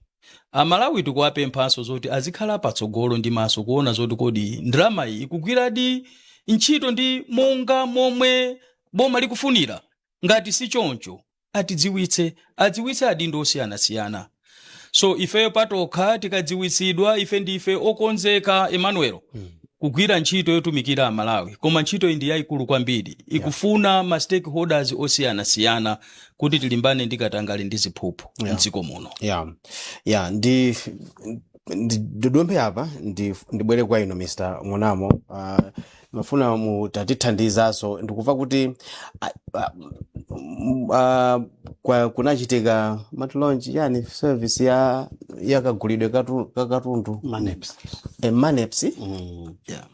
Speaker 4: Amalawi tikuwapemphanso zoti azikhala patsogolo ndi maso kuona zoti kodi ndalama iyi ikugwiradi ntchito ndi monga momwe boma likufunira. Ngati si choncho, atidziwitse, adziwitse adindo osiyanasiyana. So ifeyo patokha tikadziwitsidwa, ife ndife okonzeka, Emmanuel, kugwira ntchito yotumikira Amalawi. Koma ntchito iyi ndi yayikulu kwambiri, ikufuna ma stakeholders osiyanasiyana kuti tilimbane ndi katangale ndi ziphuphu mdziko muno.
Speaker 1: Yeah, ndi ndidumphe apa, ndibwere kwa inu Mr Munamo. Mafuna mutatithandizanso. Ndikuva kuti kunachitika mati launch yani service ya yakagulidwe ka katundu.
Speaker 5: Maneps.
Speaker 1: Maneps.
Speaker 4: Yeah.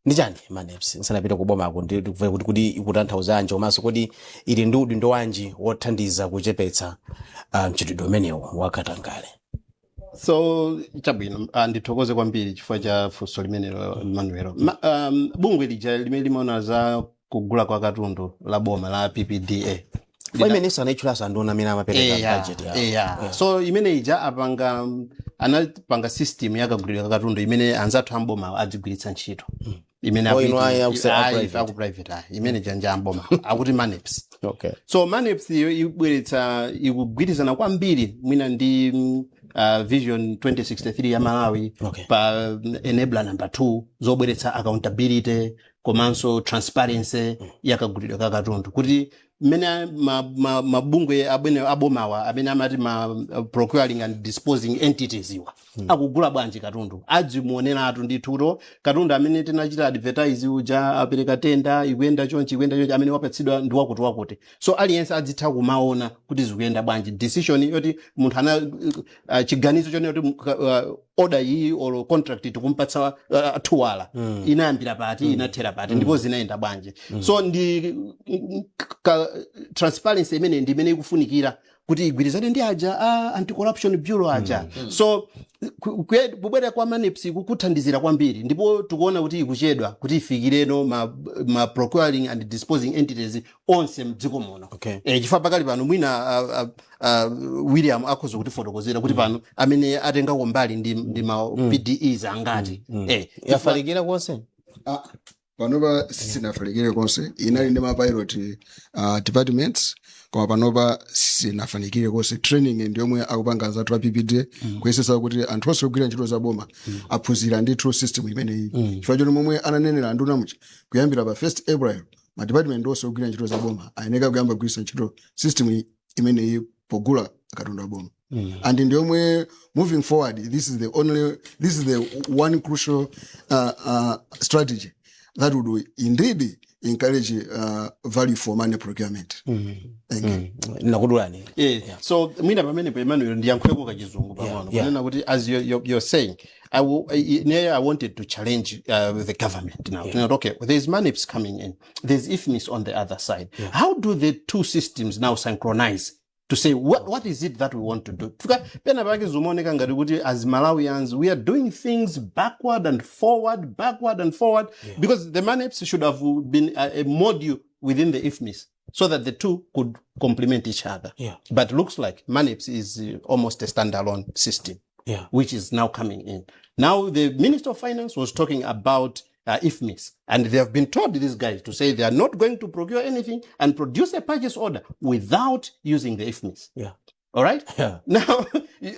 Speaker 1: Ndi chani MANEPS? Nsanapite kubomako, ndikuva kuti ikutanthauzanji, komanso kuti ili ndi udindo wanji wothandiza kuchepetsa mchitidwe umenewu wa katangale?
Speaker 5: So chabwino, ndithokoze kwambiri chifukwa cha funso limenelo, Emmanuel. Bungwe lija limene limaona za kugula kwa katundu la boma la PPDA.
Speaker 1: Kwa imenenso anayitchulanso anduna amene amapereka budget yawo.
Speaker 5: Eya, so imene ija apanga, anapanga system yakagulidwe ka katundu imene anzathu amboma adzigwiritsa ntchito imene
Speaker 1: Oh, inu ayi
Speaker 5: ayi,
Speaker 1: private.
Speaker 5: Aku private ayi. Imene janja amboma akuti MANEPS. So MANEPS iyo ibweretsa, ikugwirizana kwambiri mwina ndi Vision 2063 ya Malawi pa enabler number 2, zobweretsa accountability komanso transparency yakagulidwe ka katundu, kuti mmene mabungwe abwene abomawa amene amati ma procuring and disposing entities iwa akugula bwanji katundu, adzimuoneratu ndithuto katundu amene tinachita advertise uja, apereka tenda, ikuyenda chonchi, ikuyenda chonchi, amene wapatsidwa ndi wakuti wakuti. So aliyense adzitha kumaona kuti zikuyenda bwanji. Decision yoti munthu ana chiganizo chonena kuti order iyi or contract tikumpatsa Thuwala inayambira pati, inathera pati, ndipo zinayenda bwanji. So ndi transparency imene ndi imene ikufunikira. Kuti igwirizane ndi aja a Anti-Corruption Bureau aja. So kubwera kwa MANEPS kukuthandizira kwambiri, ndipo tikuona kuti ikuchedwa kuti ifikireno ma procuring and disposing entities onse mdziko muno. Chifukwa pakali pano mwina William akhoza kutifotokozera kuti pano amene atengako mbali ndi ma PDEs angati?
Speaker 1: Yafalikira konse?
Speaker 3: Ah, panopa sisinafalikire konse. Inali ndi ma pilot departments, koma panopa sisinafalikire konse. Training ndi yomwe akupanga anzathu a PPDA, kuyesesa kuti anthu onse ogwira ntchito za boma aphunzira ndithu system imeneyi, chifukwa choti momwe ananenera anduna muja, kuyambira pa 1st April ma department onse ogwira ntchito za boma ayeneka kuyamba kugwiritsa ntchito system imeneyi pogula katundu wa boma. And ndi yomwe moving forward, this is the one crucial strategy that would indeed encourage value for money procurement. Thank you.
Speaker 1: Nakudulani.
Speaker 5: Yeah. So mwina pamenepo, Emmanuel, ndiyankhuleko kachizungu pang'ono, kunena kuti as you're saying, I wanted to challenge the government now. Okay, there's MANEPS coming in, there's IFMIS on the other side. How do the two systems now synchronize to say what is it that we want to do? Fika pena pake zumaoneka ngati kuti as Malawians we are doing things backward and forward, backward and forward, because the MANEPS should have been a module within the IFMIS so that the two could complement each other. But looks like MANEPS is almost a standalone system, which is now coming in. Now, the Minister of Finance was talking about IFMIS, and they have been told, these guys, to say they are not going to procure anything and produce a purchase order without using the IFMIS. All right?
Speaker 1: Yeah.
Speaker 5: Now,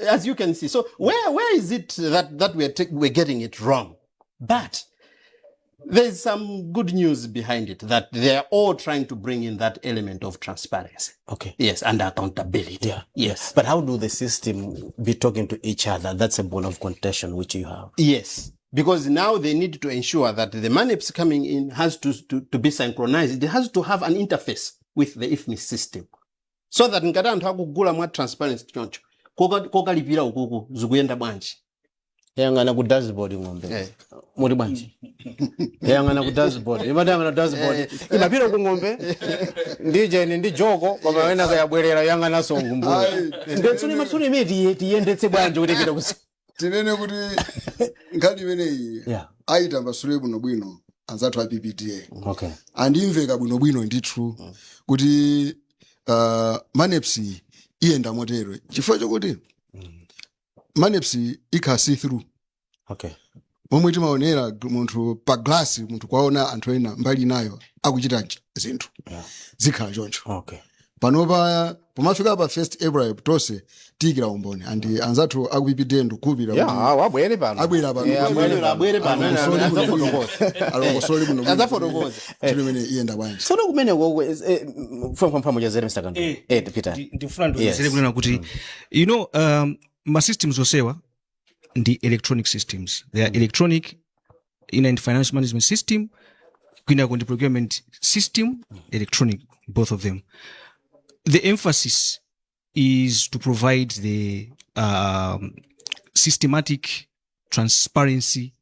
Speaker 5: as you can see, so where is it that we're getting it wrong? But there's some good news behind it, that they're all trying to bring in that element of transparency. Yes, and accountability. Yes.
Speaker 1: But how do the system be talking to each other? That's a bone of contention which you have.
Speaker 5: Yes, because now they need to ensure that the MANEPS coming in has to be synchronized. It has to have an interface with the IFMIS system, so that ngati anthu akugula mwa transparency choncho, kokalipira ukuku zikuyenda bwanji?
Speaker 1: Yang'ana ku dashboard ng'ombe. Muli bwanji? Yang'ana ku dashboard, imatayang'ana dashboard, imapita ku ng'ombe ndije ine ndi joko, koma wena kayabwerera yang'anaso kumbuyo.
Speaker 3: Ayi.
Speaker 1: Ndetsone matsone imene tiyendetse bwanji kuti ipite kusi?
Speaker 3: Tinene kuti nkhani imeneyi ayitambasule bwinobwino anzathu a PPDA. Andimveka bwinobwino ndithu kuti MANEPS iyenda motero, chifukwa chokuti MANEPS ikhala see through, momwe timaonera munthu pa glass, munthu kwaona anthu ena mbali inayo akuchita zinthu, zikhala choncho. Panopa pomafika pa 1st April tonse tiyikira umboni, and anzathu aku PPDA ndikukhulupirira kuti
Speaker 1: Wabwere pano.
Speaker 3: Abwera pano.
Speaker 1: Yeah, abwere pano.
Speaker 5: Abwere pano.
Speaker 3: Alongosole bwinobwino.
Speaker 5: Adzafotokoza.
Speaker 3: Alongosole bwinobwino.
Speaker 5: Adzafotokoza.
Speaker 3: Ntchito imene iyenda bwanji.
Speaker 1: Tsono kumene koko mfamfamfamujazere Mr. Kandu. Peter.
Speaker 2: Ndifuna ndionezere kunena kuti ma systems osewa ndi electronic systems. They are electronic. Ina ndi financial management system, kwinako ndi procurement system, electronic, both of them. The emphasis is to provide the systematic transparency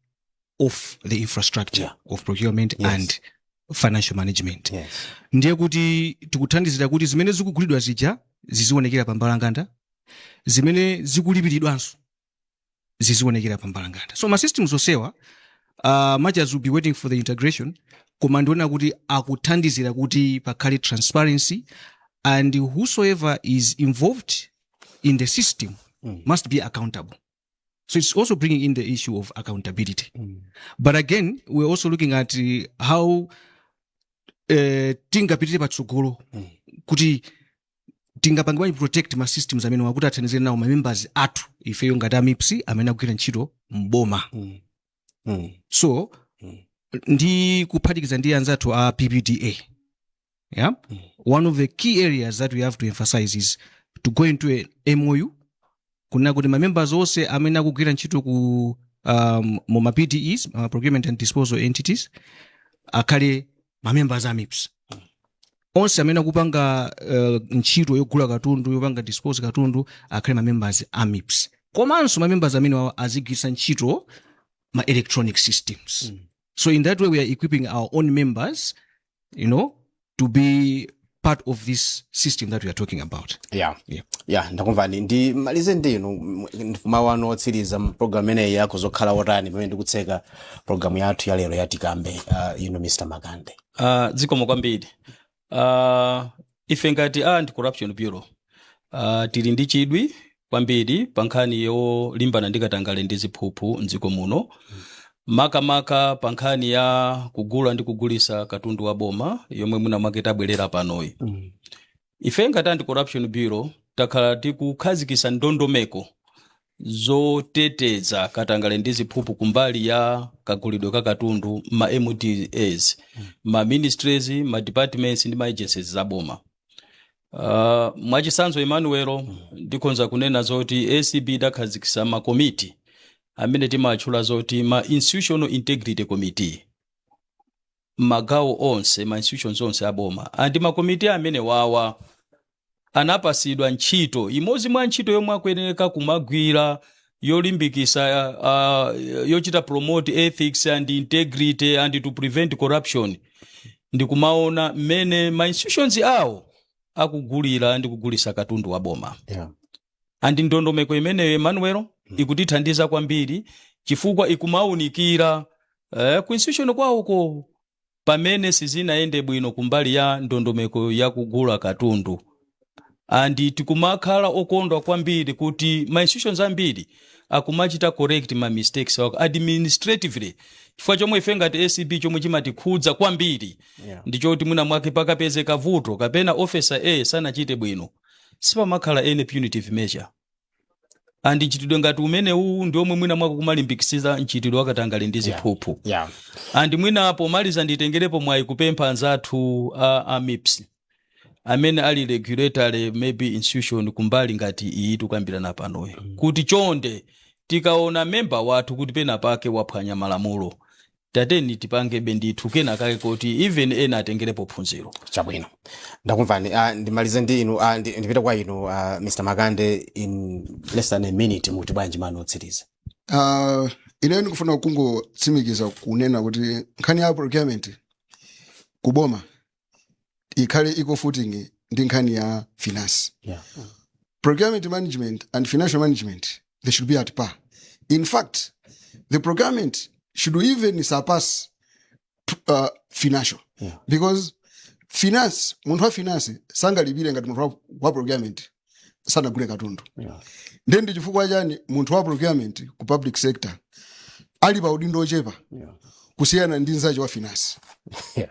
Speaker 2: of the infrastructure of procurement and financial management. Ndiye kuti tikuthandizira kuti zimene zikugulidwa zija zizionekera pa mbalanganda, zimene zikulipiridwanso zizionekera pa mbalanganda. So ma systems osewa, much as we'll be waiting for the integration, koma ndiona kuti akuthandizira kuti pakhale transparency, and whosoever is involved in the system must be accountable. So it's also bringing in the issue of accountability. But again, we're also looking at how tingapitire patsogolo kuti tingapange bwanji protect ma systems amene wakuti athandizire nawo ma members athu ifeyo ngati a MIPS amene akugwira ntchito mboma. So ndi kuphatikiza ndi anzathu a PPDA, yeah, one of the key areas that we have to emphasize is to go into a MOU kunena kuti ma members onse amene akugwira ntchito ku mu ma PDEs, procurement and disposal entities, akhale ma members a MIPS. Onse amene akupanga ntchito yogula katundu, yopanga dispose katundu, akhale ma members a MIPS, komanso ma members amene wawo azigwiritsa ntchito ma electronic systems. So in that way we are equipping our own members to be part of this system that we are talking about.
Speaker 1: Yeah, ndakumvani. Ndimalize ndinu, mawu anu otsiriza mpulogalamu imeneyi yako zokhala otani pamene ndikutseka programu yathu ya lero ya Tikambe? Inu Mr Makande.
Speaker 4: Zikomo kwambiri. Ife ngati a Anti-Corruption Bureau tili ndi chidwi kwambiri pa nkhani yolimbana ndi katangale ndi ziphuphu mdziko muno, makamaka pa nkhani ya kugula ndi kugulisa katundu wa boma yomwe mwina mwake tabwerera panoyi. Ife ngati Anti-Corruption Bureau takhala tikukhazikisa ndondomeko zoteteza katangale ndi ziphuphu kumbali ya kagulidwe ka katundu ma MDAs, ma ministries, ma departments ndi ma agencies za boma. Mwachitsanzo Emmanuel, ndikhonza kunena zoti ACB idakhazikisa makomiti amene timatchula zoti ma Institutional Integrity Committee magawo onse, ma institutions onse aboma, and makomiti amene wawa anapasidwa ntchito imodzi mwa ntchito yomwe akuyeneka kumagwira yolimbikisa, yochita promote ethics and integrity and to prevent corruption, ndi kumaona mmene ma institutions awo akugulira ndi kugulisa katundu wa boma. And ndondomeko imeneyo, Emmanuel, ikutithandiza kwambiri chifukwa ikumawunikira ku institution kwawoko pamene sizinayende bwino kumbali ya ndondomeko ya kugula katundu, and tikumakhala okondwa kwambiri kuti ma institutions ambiri akumachita correct ma mistakes awo administratively, chifukwa chomwe ife ngati ACB chomwe chimatikhudza kwambiri ndichoti mwina mwake pakapezeka vuto kapena officer A sanachite bwino, sipamakhala any punitive measure, and mchitidwe ngati umenewu ndi omwe mwina mwake kumalimbikisiza mchitidwe wakatangale ndi ziphuphu. And mwina pomaliza nditengerepo mwayi kupempha anzathu a MIPS amene ali regulatory maybe institution kumbali ngati iyi tikukambirana panoyi, kuti chonde tikaona memba wathu kuti pena pake waphwanya malamulo, tateni tipangebe ndithu kenakake kuti even ena atengerepo phunziro.
Speaker 1: Chabwino, ndakumvani. Ndimalize ndi inu, ndipite kwa inu, Mr Makande, in less than a minute, mukuti bwanji mano otsiriza?
Speaker 3: Ineyo ndikufuna kungotsimikiza kunena kuti nkhani ya procurement kuboma ikhale equal footing ndi nkhani ya finance. Procurement management and financial management, they should be at par. In fact, the procurement should even surpass financial because finance, munthu wa finance sangalipire ngati munthu wa procurement sanagule katundu. Ndiye ndi chifukwa chani munthu wa procurement ku public sector ali pa udindo ochepa kusiyana ndi nzache wa finance?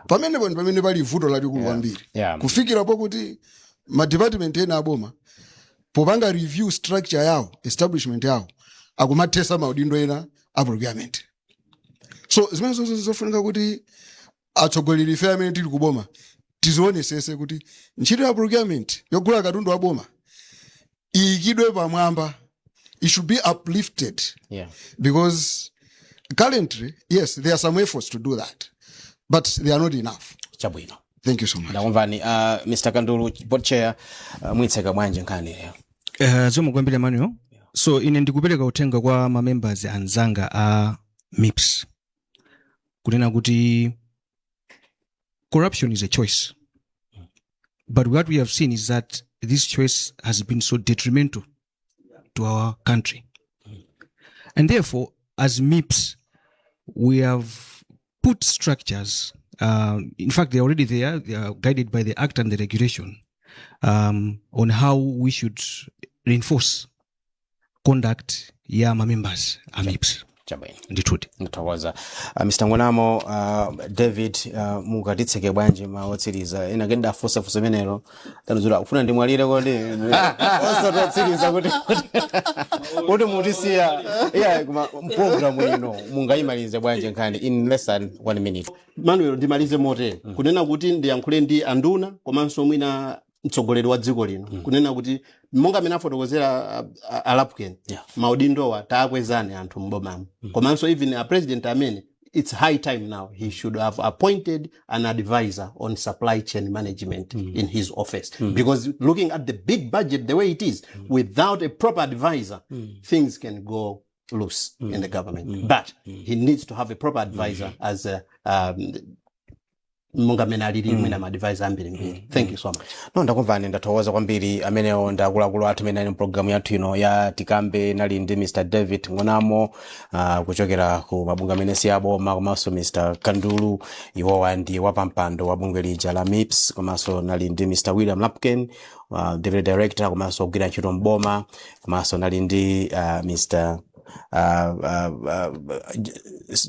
Speaker 3: Pamenepo ndi pamene pali vuto lalikulu kwambiri, kufikira pokuti ma department ena aboma popanga review structure yawo, establishment yawo, akumathesa maudindo ena a procurement. So zimene zonse zofunika kuti atsogoleri ife amene tili kuboma tizionesese kuti ntchito ya procurement yogula katundu wa boma iyikidwe pamwamba. It should be uplifted because currently, yes, there are some efforts to do that, but they are not enough.
Speaker 1: Chabwino.
Speaker 3: Thank you so much.
Speaker 1: Ndakumvani. Mr Kandulu, board chair, mwitseka bwanji nkhani lero?
Speaker 2: Zikomo kwambiri, Emmanuel. So ine ndikupereka uthenga kwa ma members anzanga a MIPS kunena kuti corruption is a choice, but what we have seen is that this choice has been so detrimental to our country, and therefore as MIPS we have put structures, in fact they're already there, they are guided by the act and the regulation, on how we should reinforce conduct ya ma members a MIPS.
Speaker 1: Chabwino.
Speaker 2: Ndithudi.
Speaker 1: Ndithokoza. Mr Ngonamo, David, mukatitseke bwanji mawu otsiriza? Ena ke ndafunsafunsa menelo tanuzula kufuna ndimwalire kodi osatotsiriza kuti mutisiya. Yeah, koma program ino mungayimalize bwanji nkhani in less than one minute?
Speaker 5: Manuel, ndimalize motere kunena kuti ndiyankhule ndi anduna komanso mwina mtsogoleri wa dziko lino kunena kuti monga amene afotokozera alapken, maudindowa taakwezani anthu mbomamo, komanso even a president amene it's high time now he should have appointed an advisor on supply chain management in his office, because looking at the big budget the way it is, without a proper advisor, things can go loose in the government. But he needs to have a proper advisor as a Monga mmene alili mwina ma advisor ambirimbiri. Thank you so much.
Speaker 1: No, ndakumvani, ndathokoza kwambiri. Amenewo ndi akuluakulu athu amene ali mpulogalamu yathu ino ya Tikambe. Nali ndi Mr David Ng'onamo kuchokera ku mabungwe amene si aboma, komanso Mr Kandulu, iwowa ndi wapampando wa bungwe lija la MIPS, komanso nali ndi Mr William Lapken, deputy director komanso kugwira ntchito mboma, komanso nali ndi Mr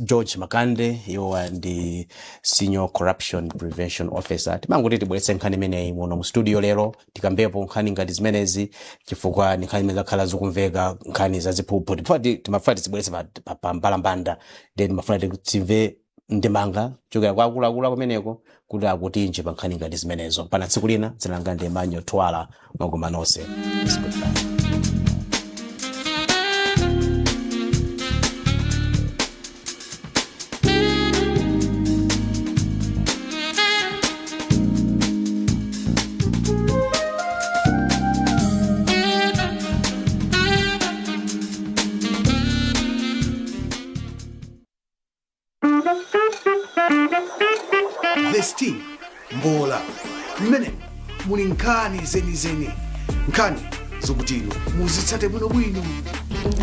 Speaker 1: George Makande, iwowa ndi senior corruption prevention officer. Timangoti tibweretse nkhani imeneyi muno mu studio lero, tikambepo nkhani ngati zimenezi, chifukwa ni nkhani imene zakhala zikumveka, nkhani zaziphuphu. Timafuna tizibweretse pa mbalambanda, then timafuna timve ndemanga chokera kwa akuluakulu kumeneko kuti akutinji pa nkhani ngati zimenezo. Pana tsiku lina. Dzina langa ndi Emmanuel Twala. Mwakoma nonse. Goodbye.
Speaker 6: The Sting, mbola mmene muli nkhani zenizeni, nkhani zokuti inu muzitsate bwinobwino.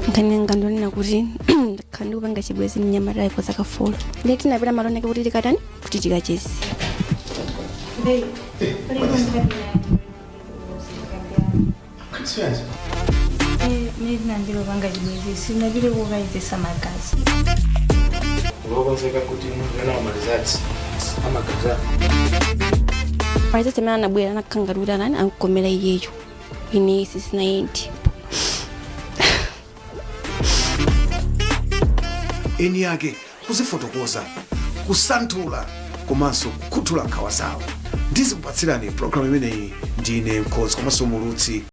Speaker 7: Nkhani yanga ndonena kuti ndakhala ndikupanga chibwenzi mnyamatayi kwa zaka 4, ndiye tinapita malo ake kuti tikatani, kuti tikacheze.
Speaker 8: Mene tinandilopanga chibwenzi, sinapite kokayezesa magazi.
Speaker 9: Ulokonzeka kuti munthu ena malizatsi amagazi.
Speaker 7: Palizatsi amene anabwera anakhala ngati kuti anani ankomera iyeyo, ine sisinayendi.
Speaker 6: Eni yake kuzifotokoza, kusanthula komanso kukhuthula nkhawa zawo. Ndizikupatsirani programu imeneyi ndine mkhozi komanso mulutsi.